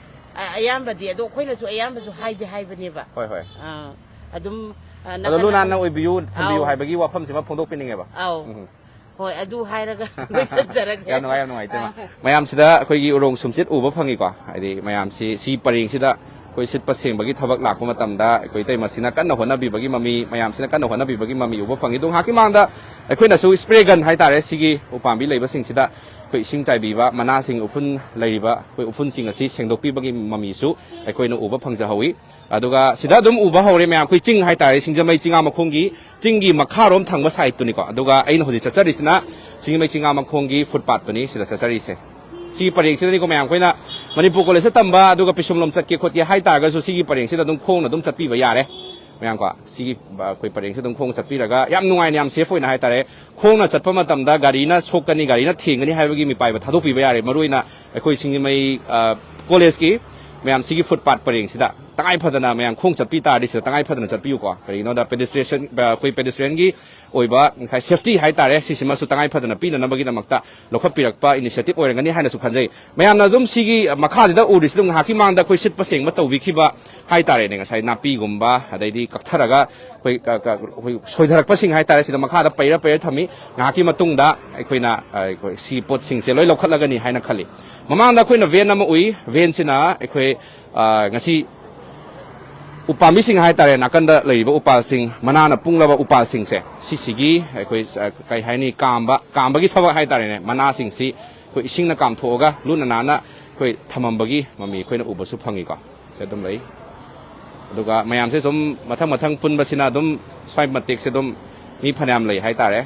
ꯑ-, ꯑꯌꯥꯝꯕꯗꯤ꯫ ꯑꯗꯣ ꯑꯩꯈꯣꯏꯅꯁꯨ ꯑꯌꯥꯝꯕꯁꯨ ꯍꯥꯏꯗꯤ ꯍꯥꯏꯕꯅꯦꯕ꯫ ꯍꯣꯏ, ꯍꯣꯏ꯫ ꯑ, ꯑꯗꯨꯝ, ꯑ, ꯑꯗꯣ ꯅꯥꯀꯟ ꯂꯨ ꯅꯥꯟꯅ ꯅꯥꯀꯟ-, ꯑꯣꯏꯕꯤꯌꯨ, ꯊꯝꯕꯤꯌꯨ ꯑꯧ꯫ ꯍꯥꯏꯕꯒꯤ ꯋꯥꯐꯝꯁꯤꯃ ꯐꯣꯡꯗꯣꯛꯄꯤꯅꯤꯡꯉꯦꯕ꯫ ꯑꯧ꯫ ꯎꯝ꯫ ꯍꯣꯏ, ꯑꯗꯨ ꯍꯥꯏꯔꯒ ꯂꯣꯏꯁꯤꯟꯖꯔꯒꯦ꯫ ꯌꯥꯝ ꯅꯨꯡꯉꯥꯏ, ꯏꯇꯩꯃ꯫ ꯑꯥ꯫ ꯃꯌꯥꯝꯁꯤꯗ ꯑꯩꯈꯣꯏꯒꯤ ꯎꯔꯣꯡ ꯁꯨꯝꯆꯤꯠ ꯎꯕ ꯐꯪꯉꯤꯀꯣ꯫ ꯍꯥꯏꯗꯤ ꯃꯌꯥꯝꯁꯤ ꯁꯤ ꯄꯔꯦꯡꯁꯤꯗ ꯑꯩꯈꯣꯏ ꯁꯤꯠꯄ ꯁꯦꯡꯕꯒꯤ ꯊꯕꯛ ꯂꯥꯛꯄ ꯃꯇꯝꯗ ꯑꯩꯈꯣꯏ ꯏꯇꯩꯃꯁꯤꯅ ꯀꯟꯅ ꯍꯣꯠꯅꯕꯤꯕꯒꯤ ꯃꯃꯤ, ꯃꯌꯥꯝꯁꯤꯅ ꯀꯟꯅ ꯍꯣꯠꯅꯕꯤꯕꯒꯤ ꯃꯃꯤ ꯎꯕ ꯐꯪꯉꯤ꯫ ꯑꯗꯣ ꯉꯥꯏꯍꯥꯛꯀꯤ ꯃꯃꯥꯡꯗ ꯑꯩꯈꯣꯏꯅꯁꯨ spray gun ꯍꯥꯏꯇꯥꯔꯦ, ꯁꯤꯒꯤ ꯎꯄꯥꯝꯕꯤ ꯂꯩꯕꯁꯤꯡꯁꯤꯗ ꯑꯩꯈꯣꯏ ꯏꯁꯤꯡ ꯆꯥꯏꯕꯤꯕ, ꯃꯅꯥꯁꯤꯡ, ꯎꯐꯨꯟ ꯂꯩꯔꯤꯕ ꯑꯩꯈꯣꯏ ꯎꯐꯨꯟꯁꯤꯡ ꯑꯁꯤ ꯁꯦꯡꯗꯣꯛꯄꯤꯕꯒꯤ ꯃꯃꯤꯁꯨ ꯑꯩꯈꯣꯏꯅ ꯎꯕ ꯐꯪꯖꯍꯧꯋꯤ꯫ ꯑꯗꯨꯒ ꯁꯤꯗ ꯑꯗꯨꯝ ꯎꯕ ꯍꯧꯔꯦ ꯃꯌꯥꯝ, ꯑꯩꯈꯣꯏ ꯆꯤꯡ ꯍꯥꯏꯇꯥꯔꯦ, ꯁꯤꯡꯖꯃꯩ ꯆꯤꯡꯉꯥ ꯃꯈꯣꯡꯒꯤ ꯆꯤꯡꯒꯤ ꯃꯈꯥꯔꯣꯝ ꯊꯪꯕ side ꯇꯨꯅꯤꯀꯣ꯫ ꯑꯗꯨꯒ ꯑꯩꯅ ꯍꯧꯖꯤꯛ ꯆꯠꯆꯔꯤꯁꯤꯅ ꯁꯤꯡꯖꯃꯩ ꯆꯤꯡꯉꯥ ꯃꯈꯣꯡꯒꯤ footpath ꯇꯨꯅꯤ ꯁꯤꯗ ꯆꯠꯆꯔꯤꯁꯦ꯫ ꯁꯤꯒꯤ ꯄꯔꯦꯡꯁꯤꯗꯅꯤꯀꯣ ꯃꯌꯥꯝ, ꯑꯩꯈꯣꯏꯅ ꯃꯅꯤꯄꯨꯔ ꯀꯣꯂꯦꯖꯇ ꯇꯝꯕ ꯑꯗꯨꯒ ꯄꯤꯁꯨꯝꯂꯣꯝ ꯆꯠꯀꯦ ꯈꯣꯠꯀꯦ ꯍꯥꯏꯇꯥꯔꯒꯁꯨ ꯁꯤꯒꯤ ꯄꯔꯦꯡꯁꯤꯗ ꯑꯗꯨꯝ ꯈꯣꯡꯅ ꯑꯗꯨꯝ ꯆꯠꯄꯤꯕ ꯌꯥꯔꯦ꯫ ꯃꯌꯥꯝꯀꯣ, ꯁꯤꯒꯤ, ꯑ, ꯑꯩꯈꯣꯏ ꯄꯔꯦꯡꯁꯤꯗ ꯑꯗꯨꯝ ꯈꯣꯡꯅ ꯆꯠꯄꯤꯔꯒ ꯌꯥꯝ ꯅꯨꯡꯉꯥꯏꯅ, ꯌꯥꯝ safe ꯑꯣꯏꯅ ꯍꯥꯏꯇꯥꯔꯦ, ꯈꯣꯡꯅ ꯆꯠꯄ ꯃꯇꯝꯗ ꯒꯥꯔꯤꯅ ꯁꯣꯛꯀꯅꯤ, ꯒꯥꯔꯤꯅ ꯊꯦꯡꯒꯅꯤ ꯍꯥꯏꯕꯒꯤ ꯃꯤꯄꯥꯏꯕ ꯊꯥꯗꯣꯛꯄꯤꯕ ꯌꯥꯔꯦ꯫ ꯃꯔꯨꯑꯣꯏꯅ ꯑꯩꯈꯣꯏ ꯁꯤꯡꯖꯃꯩ, ꯑ, ꯀꯣꯂꯦꯖꯀꯤ ꯃꯌꯥꯝ ꯁꯤꯒꯤ footpath ꯄꯔꯦꯡꯁꯤꯗ ꯇꯉꯥꯏ ꯐꯗꯅ ꯃꯌꯥꯝ ꯈꯣꯡ ꯆꯠꯄꯤ ꯇꯥꯔꯗꯤ ꯁꯤꯗ ꯇꯉꯥꯏ ꯐꯗꯅ ꯆꯠꯄꯤꯌꯨꯀꯣ꯫ ꯀꯔꯤꯒꯤꯅꯣꯗ pedestrian, ꯑ, ꯑꯩꯈꯣꯏ pedestrianꯒꯤ ꯑꯣꯏꯕ ꯉꯁꯥꯏ safety ꯍꯥꯏꯇꯥꯔꯦ, ꯁꯤꯁꯤꯃꯁꯨ ꯇꯉꯥꯏ ꯐꯗꯅ ꯄꯤꯅꯅꯕꯒꯤꯗꯃꯛꯇ ꯂꯧꯈꯠꯄꯤꯔꯛꯄ initiative ꯑꯣꯏꯔꯝꯒꯅꯤ ꯍꯥꯏꯅꯁꯨ ꯈꯟꯖꯩ꯫ ꯃꯌꯥꯝꯅ ꯑꯗꯨꯝ ꯁꯤꯒꯤ ꯃꯈꯥꯁꯤꯗ ꯎꯔꯤꯁꯤ ꯑꯗꯨꯝ ꯉꯥꯏꯍꯥꯛꯀꯤ ꯃꯥꯡꯗ ꯑꯩꯈꯣꯏ ꯁꯤꯠꯄ ꯁꯦꯡꯕ ꯇꯧꯕꯤꯈꯤꯕ ꯍꯥꯏꯇꯥꯔꯦꯅꯦ, ꯉꯁꯥꯏ ꯅꯥꯄꯤꯒꯨꯝꯕ ꯑꯗꯩꯗꯤ ꯀꯛꯊꯔꯒ ꯑꯩꯈꯣꯏ ꯀ-, ꯀ-, ꯑꯩꯈꯣꯏ ꯁꯣꯏꯊꯔꯛꯄꯁꯤꯡ ꯍꯥꯏꯇꯥꯔꯦ, ꯁꯤꯗ ꯃꯈꯥꯗ ꯄꯩꯔ ꯄꯩꯔ ꯊꯝꯃꯤ꯫ ꯉꯥꯏꯍꯥꯛꯀꯤ ꯃꯇꯨꯡꯗ ꯑꯩꯈꯣꯏꯅ, ꯑ, ꯑꯩꯈꯣꯏ ꯁꯤ ꯄꯣꯠꯁꯤꯡꯁꯦ ꯂꯣꯏ ꯂꯧꯈꯠꯂꯒꯅꯤ ꯍꯥꯏꯅ ꯈꯜꯂꯤ꯫ ꯃꯃꯥꯡꯗ ꯑꯩꯈꯣꯏꯅ van ꯑꯃ ꯎꯏ, vanꯁꯤꯅ ꯑꯩꯈꯣꯏ, ꯑ, ꯉꯁꯤ ꯎꯄꯥꯝꯕꯤꯁꯤꯡ ꯍꯥꯏꯇꯥꯔꯦ, ꯅꯥꯀꯟꯗ ꯂꯩꯔꯤꯕ ꯎꯄꯥꯜꯁꯤꯡ, ꯃꯅꯥꯅ ꯄꯨꯡꯂꯕ ꯎꯄꯥꯜꯁꯤꯡꯁꯦ, ꯁꯤꯁꯤꯒꯤ ꯑꯩꯈꯣꯏ, ꯑ, ꯀꯩ ꯍꯥꯏꯅꯤ, ꯀꯥꯝꯕ, ꯀꯥꯝꯕꯒꯤ ꯊꯕꯛ ꯍꯥꯏꯇꯥꯔꯦꯅꯦ, ꯃꯅꯥꯁꯤꯡꯁꯤ ꯑꯩꯈꯣꯏ ꯏꯁꯤꯡꯅ ꯀꯥꯝꯊꯣꯛꯑꯒ ꯂꯨꯅ ꯅꯥꯟꯅ ꯑꯩꯈꯣꯏ ꯊꯝꯃꯝꯕꯒꯤ ꯃꯃꯤ ꯑꯩꯈꯣꯏꯅ ꯎꯕꯁꯨ ꯐꯪꯉꯤꯀꯣ꯫ ꯁꯤ ꯑꯗꯨꯝ ꯂꯩ꯫ ꯑꯗꯨꯒ ꯃꯌꯥꯝꯁꯦ ꯁꯨꯝ ꯃꯊꯪ ꯃꯊꯪ ꯄꯨꯟꯕꯁꯤꯅ ꯑꯗꯨꯝ ꯁ꯭ꯋꯥꯏ ꯃꯇꯦꯛꯁꯦ ꯑꯗꯨꯝ ꯃꯤ ꯐꯅꯌꯥꯝ ꯂꯩ ꯍꯥꯏꯇꯥꯔꯦ꯫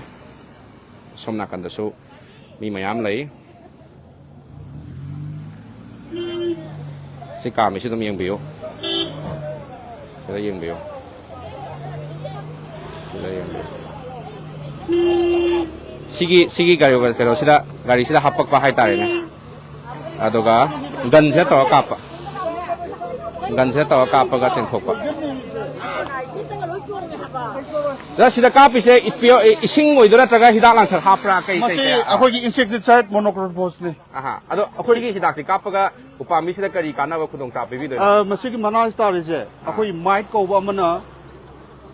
ꯁꯣꯝ ꯅꯥꯀꯟꯗꯁꯨ ꯃꯤ ꯃꯌꯥꯝ ꯂꯩ꯫ ꯁꯤ ꯀꯥꯝꯃꯤꯁꯤ ꯑꯗꯨꯝ ꯌꯦꯡꯕꯤꯌꯨ꯫ ꯁꯤꯗ ꯌꯦꯡꯕꯤꯌꯨ꯫ ꯁꯤꯗ ꯌꯦꯡꯕꯤꯌꯨ꯫ ꯁꯤꯒꯤ, ꯁꯤꯒꯤ ꯒꯥꯔꯤ, ꯀꯩꯅꯣꯁꯤꯗ, ꯒꯥꯔꯤꯁꯤꯗ ꯍꯥꯞꯄꯛꯄ ꯍꯥꯏꯇꯥꯔꯦꯅꯦ꯫ ꯑꯗꯨꯒ ꯒꯟꯁꯤꯗ ꯇꯧꯔ ꯀꯥꯞꯄ꯫ ꯒꯟꯁꯤꯗ ꯇꯧꯔ ꯀꯥꯞꯄꯒ ꯆꯦꯟꯊꯣꯛꯄ꯫ ꯑꯗ ꯁꯤꯗ ꯀꯥꯞꯄꯤꯁꯦ ꯏꯄꯤꯌꯣ-, ꯏ-, ꯏꯁꯤꯡ ꯑꯣꯏꯗꯣꯏꯔꯥ ꯅꯠꯇ꯭ꯔꯒ ꯍꯤꯗꯥꯛ ꯂꯥꯡꯊꯛ ꯍꯥꯞꯄ꯭ꯔꯥ? ꯀꯩ, ꯀꯩ, ꯃꯁꯤ ꯀꯩ? ꯑꯩꯈꯣꯏꯒꯤ insecticide monocrotophosꯅꯤ꯫ ꯑꯍꯥ꯫ ꯑꯗꯣ ꯑꯩꯈꯣꯏ ꯁꯤꯒꯤ ꯍꯤꯗꯥꯛꯁꯤ ꯀꯥꯞꯄꯒ ꯎꯄꯥꯝꯕꯤꯁꯤꯗ ꯀꯔꯤ ꯀꯥꯟꯅꯕ ꯈꯨꯗꯣꯡꯆꯥꯕ ꯄꯤꯕꯤꯗꯣꯏꯅꯣ? ꯑ, ꯃꯁꯤꯒꯤ ꯃꯅꯥꯁꯤ ꯇꯥꯔꯤꯁꯦ, ꯑꯥ꯫ ꯑꯩꯈꯣꯏꯒꯤ mite ꯀꯧꯕ ꯑꯃꯅ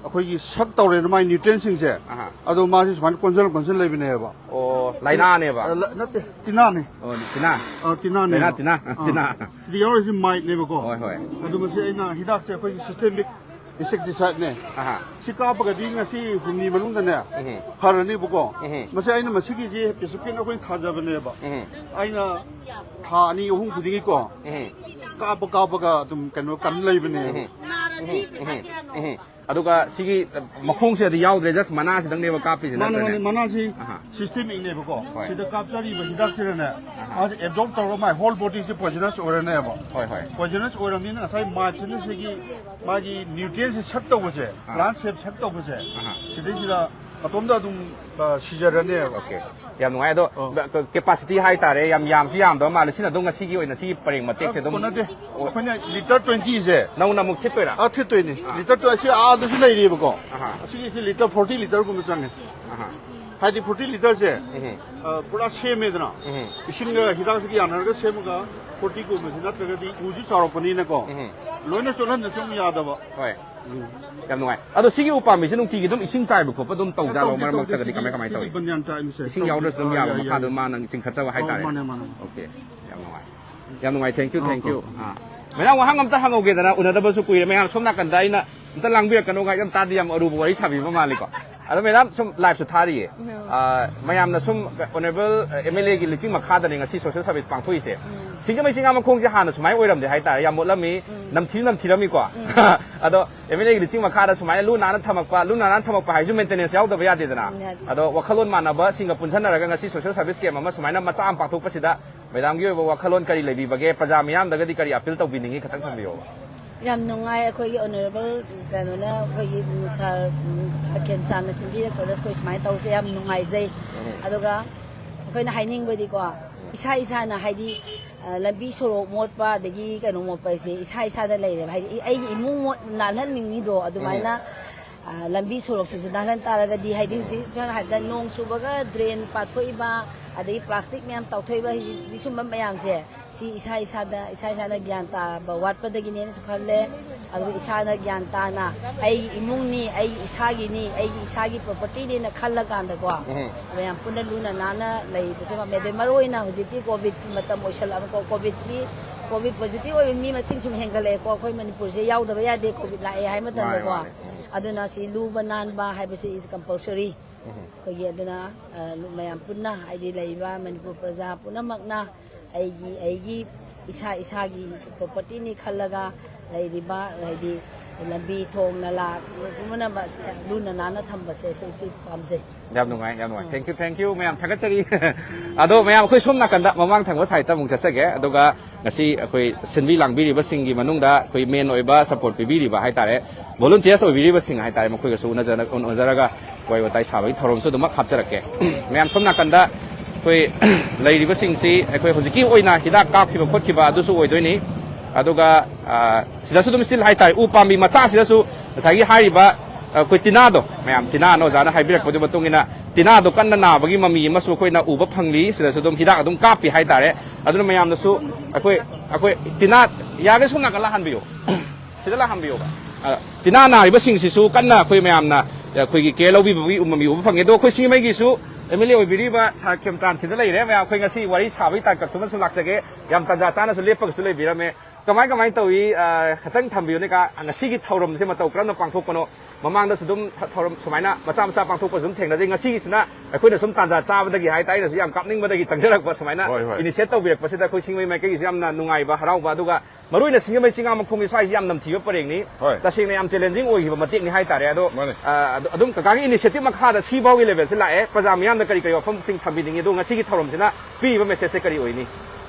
ꯑꯩꯈꯣꯏꯒꯤ suck ꯇꯧꯔꯦꯅ ꯃꯥꯏ nutrientꯁꯤꯡꯁꯦ, ꯑꯍꯥ꯫ ꯑꯗꯣ ꯃꯥꯁꯤ ꯁꯨꯃꯥꯏꯅ ꯀꯣꯟꯁꯤꯜ ꯀꯣꯟꯁꯤꯜ ꯂꯩꯕꯅꯦꯕ꯫ ꯑꯣ, ꯂꯥꯏꯅꯥꯅꯦꯕ? ꯑ, ꯂ-, ꯅꯠꯇꯦ, ꯇꯤꯟꯅꯥꯅꯦ꯫ ꯑꯣ, ꯇꯤꯟꯅꯥ? ꯑ, ꯇꯤꯟꯅꯥꯅꯦꯕ꯫ ꯂꯥꯏꯅꯥ, ꯇꯤꯟꯅꯥ? ꯑꯥ꯫ ꯇꯤꯟꯅꯥ꯫ ꯁꯤꯗ ꯌꯥꯎꯔꯤꯁꯤ miteꯅꯦꯕꯀꯣ꯫ ꯍꯣꯏ, ꯍꯣꯏ꯫ ꯑꯗꯨ ꯃꯁꯤ ꯑꯩꯅ ꯍꯤꯗꯥꯛꯁꯦ ꯑꯩꯈꯣꯏꯒꯤ systemic insecticideꯅꯦ꯫ ꯑꯍꯥ꯫ ꯁꯤ ꯀꯥꯞꯄꯒꯗꯤ ꯉꯁꯤ ꯍꯨꯝꯅꯤ ꯃꯅꯨꯡꯗꯅꯦ ꯎꯝ꯫ ꯐꯔꯅꯤꯕꯀꯣ꯫ ꯎꯝ꯫ ꯃꯁꯤ ꯑꯩꯅ ꯃꯁꯤꯒꯤꯁꯤ ꯄꯤꯁꯨꯀꯤꯟ ꯑꯩꯈꯣꯏꯅ ꯊꯥꯖꯕꯅꯦꯕ꯫ ꯎꯝ꯫ ꯑꯩꯅ ꯊꯥ ꯑꯅꯤ ꯑꯍꯨꯝ ꯈꯨꯗꯤꯡꯒꯤꯀꯣ ꯎꯝ꯫ ꯀꯥꯞꯄ ꯀꯥꯞꯄꯒ ꯑꯗꯨꯝ ꯀꯩꯅꯣ ꯀꯟ ꯂꯩꯕꯅꯦꯕ꯫ ꯎꯝ꯫ ꯎꯝ꯫ ꯎꯝ꯫ ꯑꯗꯨꯒ ꯁꯤꯒꯤ ꯃꯈꯣꯡꯁꯤꯗꯗꯤ ꯌꯥꯎꯗ꯭ꯔꯦ, just ꯃꯅꯥꯁꯤꯗꯪꯅꯦꯕ ꯀꯥꯞꯄꯤꯁꯦ ꯃꯥꯅꯦ, ꯅꯠꯇ꯭ꯔꯅꯦ? ꯃꯥꯅꯦ, ꯃꯅꯥꯁꯤ ꯑꯍꯥ꯫ Systemicꯅꯦꯕꯀꯣ꯫ ꯍꯣꯏ꯫ ꯁꯤꯗ ꯀꯥꯞꯆꯔꯤꯕ ꯍꯤꯗꯥꯛꯁꯤꯅꯅꯦ, ꯑꯍꯥ꯫ ꯃꯥꯁꯦ absorb ꯇꯧꯔꯒ ꯃꯥꯏ whole bodyꯁꯦ poisonous ꯑꯣꯏꯔꯅꯦꯕ꯫ ꯍꯣꯏ, ꯍꯣꯏ꯫ Poisonous ꯑꯣꯏꯔꯕꯅꯤꯅ ꯉꯁꯥꯏ miteꯁꯤꯅ ꯁꯤꯒꯤ ꯃꯥꯒꯤ nutrientꯁꯦ suck ꯇꯧꯕꯁꯦ, ꯑꯥ꯫ Plant shape suck ꯇꯧꯕꯁꯦ, ꯑꯍꯥ꯫ ꯁꯤꯗꯩꯁꯤꯗ ꯃꯇꯣꯝꯗ ꯑꯗꯨꯝ, ꯑ, ꯁꯤꯖꯔꯅꯦꯕ꯫ Okay꯫ ꯌꯥꯝ ꯅꯨꯡꯉꯥꯏ꯫ ꯑꯗꯣ ꯀꯦꯄꯥꯁꯤꯇꯤ ꯍꯥꯏꯇꯥꯔꯦ, ꯌꯥꯝ ꯌꯥꯝꯁꯨ ꯌꯥꯝꯗꯕ ꯃꯥꯜꯂꯦ꯫ ꯁꯤꯅ ꯑꯗꯨꯝ ꯉꯁꯤꯒꯤ ꯑꯣꯏꯅ ꯁꯤꯒꯤ ꯄꯔꯦꯡ ꯃꯇꯦꯛꯁꯦ ꯑꯗꯨꯝ ꯅꯠꯇꯦ, ꯑꯩꯈꯣꯏꯅ ꯂꯤꯇꯔ ꯇ꯭ꯋꯦꯟꯇꯤꯁꯦ ꯅꯧꯅ ꯑꯃꯨꯛ ꯊꯤꯠꯇꯣꯏꯔꯥ? ꯑꯥ, ꯊꯤꯠꯇꯣꯏꯅꯤ꯫ ꯂꯤꯇꯔ ꯇ꯭ꯋꯦꯟꯇꯤ ꯑꯁꯤ ꯑꯥꯗꯁꯨ ꯂꯩꯔꯤꯕꯀꯣ꯫ ꯑꯍꯥ꯫ ꯑꯁꯤꯒꯤꯁꯤ ꯂꯤꯇꯔ ꯐꯣꯔꯇꯤ ꯂꯤꯇꯔꯒꯨꯝꯕ ꯆꯪꯉꯦ꯫ ꯑꯍꯥ꯫ ꯍꯥꯏꯗꯤ ꯐꯣꯔꯇꯤ ꯂꯤꯇꯔꯁꯦ ꯎꯝ꯫ ꯑ, ꯄꯨꯔꯥ ꯁꯦꯝꯃꯦꯗꯅ, ꯎꯝ꯫ ꯏꯁꯤꯡꯒ ꯍꯤꯗꯥꯛꯁꯤꯒ ꯌꯥꯅꯔꯒ ꯁꯦꯝꯃꯒ ꯐꯣꯔꯇꯤ ꯀꯨꯝꯕꯁꯤ ꯅꯠꯇ꯭ꯔꯒꯗꯤ ꯎꯁꯨ ꯆꯥꯎꯔꯛꯄꯅꯤꯅꯀꯣ꯫ ꯎꯝ꯫ ꯂꯣꯏꯅ ꯆꯣꯠꯍꯟꯗ꯭ꯔꯁꯨ ꯑꯃꯨꯛ ꯌꯥꯗꯕ꯫ ꯍꯣꯏ꯫ ꯌꯥꯝ ꯅꯨꯡꯉꯥꯏ꯫ ꯑꯗꯣ ꯁꯤꯒꯤ ꯎꯄꯥꯝꯕꯤꯁꯦ ꯅꯨꯡꯇꯤꯒꯤ ꯑꯗꯨꯝ ꯏꯁꯤꯡ ꯆꯥꯏꯕ ꯈꯣꯠꯄ ꯑꯗꯨꯝ ꯇꯧꯖꯥꯠꯂꯣ? ꯇꯧꯗꯦ, ꯃꯔꯛ ꯇꯧꯗꯦ, ꯃꯔꯛꯇꯒꯗꯤ ꯁꯤꯗꯤ ꯀꯃꯥꯏ ꯀꯃꯥꯏꯅ ꯇꯧꯏ? ꯕꯟꯌꯥꯟ ꯆꯥꯏꯕꯁꯦ ꯏꯁꯤꯡ ꯌꯥꯎꯗ꯭ꯔꯁꯨ ꯑꯗꯨꯝ ꯑꯥ, ꯌꯥꯕ, ꯌꯥꯏ, ꯃꯈꯥꯗ ꯌꯥꯏ꯫ ꯃꯥꯅ ꯆꯤꯡꯈꯠꯆꯕ ꯑꯧ, ꯍꯥꯏꯇꯥꯔꯦ꯫ ꯃꯥꯅꯦ, ꯃꯥꯅꯦ꯫ Okay꯫ ꯌꯥꯝ ꯅꯨꯡꯉꯥꯏ꯫ Thank you, ꯑꯧ, thank you꯫ ꯑꯧ꯫ ꯑꯥ꯫ ꯃꯦꯗꯥꯝ, ꯋꯥꯍꯪ ꯑꯝꯇ ꯍꯪꯍꯧꯒꯦꯗꯅ, ꯎꯅꯗꯕꯁꯨ ꯀꯨꯏꯔꯦ꯫ ꯃꯌꯥꯝ ꯁꯣꯝ ꯅꯥꯀꯟꯗ ꯑꯩꯅ ꯑꯝꯇ ꯂꯥꯡꯕꯤꯔꯛꯀꯅꯣ ꯍꯥꯏ, ꯌꯥꯝ ꯇꯥꯗꯤ ꯌꯥꯝ ꯑꯔꯨꯕ ꯋꯥꯔꯤ ꯁꯥꯕꯤꯕ ꯃꯥꯜꯂꯤꯀꯣ꯫ ꯑꯗꯣ ꯃꯦꯗꯥꯝ, ꯁꯨꯝ live ꯁꯨ ꯊꯥꯔꯤꯌꯦ꯫ ꯑꯥ, ꯃꯌꯥꯝꯅ ꯁꯨꯝ Honourable MLA ꯒꯤ ꯂꯤꯆꯤꯡ ꯃꯈꯥꯗꯅꯦ ꯉꯁꯤ social service ꯄꯥꯡꯊꯣꯛꯏꯁꯦ꯫ ꯁꯤꯡꯖꯃꯩ ꯆꯤꯡꯉꯥ ꯃꯈꯣꯡꯁꯦ ꯍꯥꯟꯅ ꯁꯨꯃꯥꯏꯅ ꯑꯣꯏꯔꯝꯗꯦ ꯍꯥꯏꯇꯥꯔꯦ, ꯌꯥꯝ ꯃꯣꯠꯂꯝꯃꯤ, ꯅꯝꯊꯤꯁꯨ ꯅꯝꯊꯤꯔꯝꯃꯤꯀꯣ꯫ ꯑꯗꯣ MLA ꯒꯤ ꯂꯤꯆꯤꯡ ꯃꯈꯥꯗ ꯁꯨꯃꯥꯏꯅ ꯂꯨ ꯅꯥꯟꯅ ꯊꯝꯃꯛꯄ, ꯂꯨ ꯅꯥꯟꯅ ꯊꯝꯃꯛꯄ ꯍꯥꯏꯁꯨ maintenance ꯌꯥꯎꯗꯕ ꯌꯥꯗꯦꯗꯅ꯫ ꯎꯝ, ꯌꯥꯗꯦ꯫ ꯑꯗꯣ ꯋꯥꯈꯜꯂꯣꯟ ꯃꯥꯟꯅꯕꯁꯤꯡꯒ ꯄꯨꯟꯁꯤꯟꯅꯔꯒ ꯉꯁꯤ social service camp ꯑꯃ ꯁꯨꯃꯥꯏꯅ ꯃꯆꯥ ꯑꯃ ꯄꯥꯡꯊꯣꯛꯄꯁꯤꯗ ꯃꯦꯗꯥꯝꯒꯤ ꯑꯣꯏꯕ ꯋꯥꯈꯜꯂꯣꯟ ꯀꯔꯤ ꯂꯩꯕꯤꯕꯒꯦ? ꯄ꯭ꯔꯖꯥ ꯃꯤꯌꯥꯝꯗꯒꯗꯤ ꯀꯔꯤ appeal ꯇꯧꯕꯤꯅꯤꯡꯉꯤ? ꯈꯤꯇꯪ ꯊꯝꯕꯤꯌꯣꯕ꯫ ꯌꯥꯝ ꯅꯨꯡꯉꯥꯏ꯫ ꯑꯩꯈꯣꯏꯒꯤ Honourable ꯀꯩꯅꯣꯅ, ꯑꯩꯈꯣꯏꯒꯤ ꯁꯥꯔ, ꯁꯥꯔ ꯈꯦꯝꯆꯥꯟꯅ ꯁꯤꯟꯕꯤꯔꯛꯄꯗ ꯑꯩꯈꯣꯏ ꯁꯨꯃꯥꯏꯅ ꯇꯧꯁꯦ, ꯌꯥꯝ ꯅꯨꯡꯉꯥꯏꯖꯩ꯫ ꯑꯗꯨꯒ ꯑꯩꯈꯣꯏꯅ ꯍꯥꯏꯅꯤꯡꯕꯗꯤꯀꯣ, ꯏꯁꯥ ꯏꯁꯥꯅ ꯍꯥꯏꯗꯤ, ꯑ, ꯂꯝꯕꯤ ꯁꯣꯔꯣꯛ ꯃꯣꯠꯄ ꯑꯗꯒꯤ ꯀꯩꯅꯣ ꯃꯣꯠꯄ ꯍꯥꯏꯁꯦ ꯏꯁꯥ ꯏꯁꯥꯗ ꯂꯩꯔꯦꯕ꯫ ꯍꯥꯏꯗꯤ ꯑꯩꯒꯤ ꯏꯃꯨꯡ ꯃꯣꯠ ꯅꯥꯜꯍꯟꯅꯤꯡꯉꯤꯗꯣ ꯑꯗꯨꯃꯥꯏꯅ, ꯑ, ꯂꯝꯕꯤ ꯁꯣꯔꯣꯛꯁꯤꯁꯨ ꯅꯥꯜꯍꯟ ꯇꯥꯔꯒꯗꯤ, ꯍꯥꯏꯗꯤ ꯍꯧꯖꯤꯛ ꯁꯝꯅ ꯍꯥꯏꯔꯕꯗ ꯅꯣꯡ ꯆꯨꯕꯒ drain ꯄꯥꯊꯣꯛꯏꯕ, ꯑꯗꯒꯤ plastic ꯃꯌꯥꯝ ꯇꯥꯎꯊꯣꯛꯏꯕ, ꯍꯧꯖꯤꯛꯇꯤ ꯁꯨꯝꯕ ꯃꯌꯥꯝꯁꯦ ꯁꯤ ꯏꯁꯥ ꯏꯁꯥꯗ, ꯏꯁꯥ ꯏꯁꯥꯅ ꯒ꯭ꯌꯥꯟ ꯇꯥꯕ ꯋꯥꯠꯄꯗꯒꯤꯅꯦꯅꯁꯨ ꯈꯜꯂꯦ꯫ ꯑꯗꯨꯒ ꯏꯁꯥꯅ ꯒ꯭ꯌꯥꯟ ꯇꯥꯅ ꯑꯩꯒꯤ ꯏꯃꯨꯡꯅꯤ, ꯑꯩꯒꯤ ꯏꯁꯥꯒꯤꯅꯤ, ꯑꯩꯒꯤ ꯏꯁꯥꯒꯤ property ꯅꯦꯅ ꯈꯜꯂꯀꯥꯟꯗꯀꯣ, ꯃꯌꯥꯝ ꯄꯨꯟꯅ ꯂꯨꯅ ꯅꯥꯟꯅ ꯂꯩꯕꯁꯦ ꯄꯥꯝꯃꯦ꯫ ꯑꯗꯩ ꯃꯔꯨ ꯑꯣꯏꯅ ꯍꯧꯖꯤꯛꯇꯤ COVID ꯀꯤ ꯃꯇꯝ ꯑꯣꯏꯁꯜꯂꯛꯑꯕꯀꯣ, COVID ꯁꯤ, COVID positive ꯑꯣꯏꯕ ꯃꯤ ꯃꯁꯤꯡ ꯁꯨꯝ ꯍꯦꯟꯒꯠꯂꯛꯑꯦꯀꯣ꯫ ꯑꯩꯈꯣꯏ ꯃꯅꯤꯄꯨꯔꯁꯦ ꯌꯥꯎꯗꯕ ꯌꯥꯗꯦ COVID ꯂꯥꯛꯑꯦ ꯍꯥꯏ ꯃꯇꯝꯗꯀꯣ꯫ ꯃꯥꯅꯦ, ꯃꯥꯅꯦ꯫ ꯑꯗꯨꯅ ꯁꯤ ꯂꯨꯕ ꯅꯥꯟꯕ ꯍꯥꯏꯕꯁꯤ is compulsory꯫ ꯑꯩꯈꯣꯏꯒꯤ ꯑꯗꯨꯅ, ꯑ, ꯃꯌꯥꯝ ꯄꯨꯟꯅ, ꯍꯥꯏꯗꯤ ꯂꯩꯔꯤꯕ ꯃꯅꯤꯄꯨꯔ ꯄ꯭ꯔꯖꯥ ꯄꯨꯝꯅꯃꯛꯅ ꯑꯩꯒꯤ, ꯑꯩꯒꯤ ꯏꯁꯥ ꯏꯁꯥꯒꯤ property ꯅꯤ ꯈꯜꯂꯒ ꯂꯩꯔꯤꯕ, ꯍꯥꯏꯗꯤ ꯂꯝꯕꯤ ꯊꯣꯡ ꯅꯂꯥ ꯄꯨꯝꯅꯃꯛꯁꯦ ꯂꯨꯅ ꯅꯥꯟꯅ ꯊꯝꯕꯁꯦ ꯁꯤ, ꯁꯤ ꯄꯥꯝꯖꯩ꯫ ꯌꯥꯝ ꯅꯨꯡꯉꯥꯏ, ꯌꯥꯝ ꯅꯨꯡꯉꯥꯏ꯫ Thank you, thank you, ꯃꯌꯥꯝ ꯊꯥꯒꯠꯆꯔꯤ꯫ ꯑꯗꯣ ꯃꯌꯥꯝ, ꯑꯩꯈꯣꯏ ꯁꯣꯝ ꯅꯥꯀꯟꯗ, ꯃꯃꯥꯡ ꯊꯪꯕ side ꯇ ꯑꯃꯨꯛ ꯆꯠꯆꯒꯦ꯫ ꯑꯗꯨꯒ ꯉꯁꯤ ꯑꯩꯈꯣꯏ ꯁꯤꯟꯕꯤ ꯂꯥꯡꯕꯤꯔꯤꯕꯁꯤꯡꯒꯤ ꯃꯅꯨꯡꯗ ꯑꯩꯈꯣꯏ main ꯑꯣꯏꯕ support ꯄꯤꯕꯤꯔꯤꯕ ꯍꯥꯏꯇꯥꯔꯦ, volunteers ꯑꯣꯏꯕꯤꯔꯤꯕꯁꯤꯡ ꯍꯥꯏꯇꯥꯔꯦ, ꯃꯈꯣꯏꯒꯁꯨ ꯎꯅꯖ-, ꯎꯅꯖꯔꯒ ꯋꯥꯔꯤ ꯋꯥꯇꯥꯏ ꯁꯥꯕꯒꯤ ꯊꯧꯔꯝꯁꯨ ꯑꯗꯨꯃꯛ ꯍꯥꯞꯆꯔꯛꯀꯦ꯫ ꯃꯌꯥꯝ ꯁꯣꯝ ꯅꯥꯀꯟꯗ ꯑꯩꯈꯣꯏ ꯂꯩꯔꯤꯕꯁꯤꯡꯁꯤ ꯑꯩꯈꯣꯏ ꯍꯧꯖꯤꯛꯀꯤ ꯑꯣꯏꯅ ꯍꯤꯗꯥꯛ ꯀꯥꯞꯈꯤꯕ ꯈꯣꯠꯈꯤꯕ ꯑꯗꯨꯁꯨ ꯑꯣꯏꯗꯣꯏꯅꯤ꯫ ꯑꯗꯨꯒ, ꯑ, ꯁꯤꯗꯁꯨ ꯑꯗꯨꯝ still ꯍꯥꯏꯇꯥꯔꯦ, ꯎ ꯄꯥꯝꯕꯤ ꯃꯆꯥꯁꯤꯗꯁꯨ ꯉꯁꯥꯏꯒꯤ ꯍꯥꯏꯔꯤꯕ, ꯑ, ꯑꯩꯈꯣꯏ ꯇꯤꯅꯥꯗꯣ, ꯃꯌꯥꯝ, ꯇꯤꯅꯥꯅ ꯑꯣꯖꯥꯅ ꯍꯥꯏꯕꯤꯔꯛꯄꯗꯨꯒꯤ ꯃꯇꯨꯡ ꯏꯟꯅ ꯇꯤꯅꯥꯗꯣ ꯀꯟꯅ ꯅꯥꯕꯒꯤ ꯃꯃꯤ ꯑꯃꯁꯨ ꯑꯩꯈꯣꯏꯅ ꯎꯕ ꯐꯪꯂꯤ꯫ ꯁꯤꯗꯁꯨ ꯑꯗꯨꯝ ꯍꯤꯗꯥꯛ ꯑꯗꯨꯝ ꯀꯥꯞꯄꯤ ꯍꯥꯏꯇꯥꯔꯦ꯫ ꯑꯗꯨꯅ ꯃꯌꯥꯝꯅꯁꯨ ꯑꯩꯈꯣꯏ, ꯑꯩꯈꯣꯏ ꯇꯤꯅꯥ ꯌꯥꯔꯒꯗꯤ ꯁꯣꯝ ꯅꯥꯀꯜ ꯂꯥꯛꯍꯟꯕꯤꯌꯨ꯫ ꯁꯤꯗ ꯂꯥꯛꯍꯟꯕꯤꯌꯣꯕ꯫ ꯑ, ꯇꯤꯅꯥ ꯅꯥꯔꯤꯕꯁꯤꯡꯁꯤꯁꯨ ꯀꯟꯅ ꯑꯩꯈꯣꯏ ꯃꯌꯥꯝꯅ, ꯑ, ꯑꯩꯈꯣꯏꯒꯤ care ꯂꯧꯕꯤꯕꯒꯤ ꯃꯃꯤ ꯎꯕ ꯐꯪꯉꯦ꯫ ꯑꯗꯣ ꯑꯩꯈꯣꯏ ꯁꯤꯡꯖꯃꯩꯒꯤꯁꯨ MLA ꯑꯣꯏꯕꯤꯔꯤꯕ ꯁꯥꯔ ꯈꯦꯝꯆꯥꯟ ꯁꯤꯗ ꯂꯩꯔꯦ꯫ ꯃꯌꯥꯝ, ꯑꯩꯈꯣꯏ ꯉꯁꯤ ꯋꯥꯔꯤ ꯁꯥꯕꯒꯤ ꯇꯥꯡꯀꯛꯇꯨꯃꯁꯨ ꯂꯥꯛꯆꯒꯦ꯫ ꯌꯥꯝ ꯇꯥꯟꯖꯥ ꯆꯥꯅꯁꯨ ꯂꯦꯞꯄꯒꯁꯨ ꯂꯩꯕꯤꯔꯝꯃꯦ꯫ ꯀꯃꯥꯏ, ꯀꯃꯥꯏꯅ ꯇꯧꯏ? ꯑ, ꯈꯤꯇꯪ ꯊꯝꯕꯤꯌꯨꯅꯦ ꯀꯥ, ꯉꯁꯤꯒꯤ ꯊꯧꯔꯝꯁꯦ ꯃꯇꯧ ꯀꯔꯝꯅ ꯄꯥꯡꯊꯣꯛꯄꯅꯣ? ꯃꯃꯥꯡꯗꯁꯨ ꯑꯗꯨꯝ ꯊ-, ꯊꯧꯔꯝ ꯁꯨꯃꯥꯏꯅ ꯃꯆꯥ ꯃꯆꯥ ꯄꯥꯡꯊꯣꯛꯄꯁꯨ ꯑꯗꯨꯝ ꯊꯦꯡꯅꯖꯩ꯫ ꯉꯁꯤꯒꯤꯁꯤꯅ ꯑꯩꯈꯣꯏꯅ ꯁꯨꯝ ꯇꯥꯟꯖꯥ ꯆꯥꯕꯗꯒꯤ ꯍꯥꯏꯇꯥꯔꯦ, ꯑꯩꯅꯁꯨ ꯌꯥꯝ ꯀꯥꯞꯅꯤꯡꯕꯗꯒꯤ ꯆꯪꯖꯔꯛꯄ ꯁꯨꯃꯥꯏꯅ ꯍꯣꯏ, ꯍꯣꯏ꯫ Initiate ꯇꯧꯕꯤꯔꯛꯄꯁꯤꯗ ꯑꯩꯈꯣꯏ ꯁꯤꯡꯖꯃꯩ ꯃꯥꯏꯀꯩꯒꯤꯁꯨ ꯌꯥꯝꯅ ꯅꯨꯡꯉꯥꯏꯕ, ꯍꯔꯥꯎꯕ, ꯑꯗꯨꯒ ꯃꯔꯨ ꯑꯣꯏꯅ ꯁꯤꯡꯖꯃꯩ ꯆꯤꯡꯉꯥꯃꯈꯣꯡꯒꯤ ꯁ꯭ꯋꯥꯏꯁꯤ ꯌꯥꯝ ꯅꯝꯊꯤꯕ ꯄꯔꯦꯡꯅꯤ꯫ ꯍꯣꯏ꯫ ꯇꯁꯦꯡꯅ ꯌꯥꯝ challenging ꯑꯣꯏꯈꯤꯕ ꯃꯇꯦꯛꯅꯤ ꯍꯥꯏꯇꯥꯔꯦ꯫ ꯑꯗꯣ, ꯃꯥꯅꯦ꯫ ꯑ, ꯑꯗꯨ-, ꯑꯗꯨꯝ ꯀꯀꯥꯒꯤ initiative ꯃꯈꯥꯗ ꯁꯤꯐꯥꯎꯒꯤ level ꯁꯤ ꯂꯥꯛꯑꯦ꯫ ꯄ꯭ꯔꯖꯥ ꯃꯤꯌꯥꯝꯗ ꯀꯔꯤ ꯀꯔꯤ ꯋꯥꯐꯝꯁꯤꯡ ꯊꯝꯕꯤꯅꯤꯡꯉꯤ? ꯑꯗꯣ ꯉꯁꯤꯒꯤ ꯊꯧꯔꯝꯁꯤꯅ ꯄꯤꯔꯤꯕ message ꯁꯦ ꯀꯔꯤ ꯑꯣꯏꯅꯤ?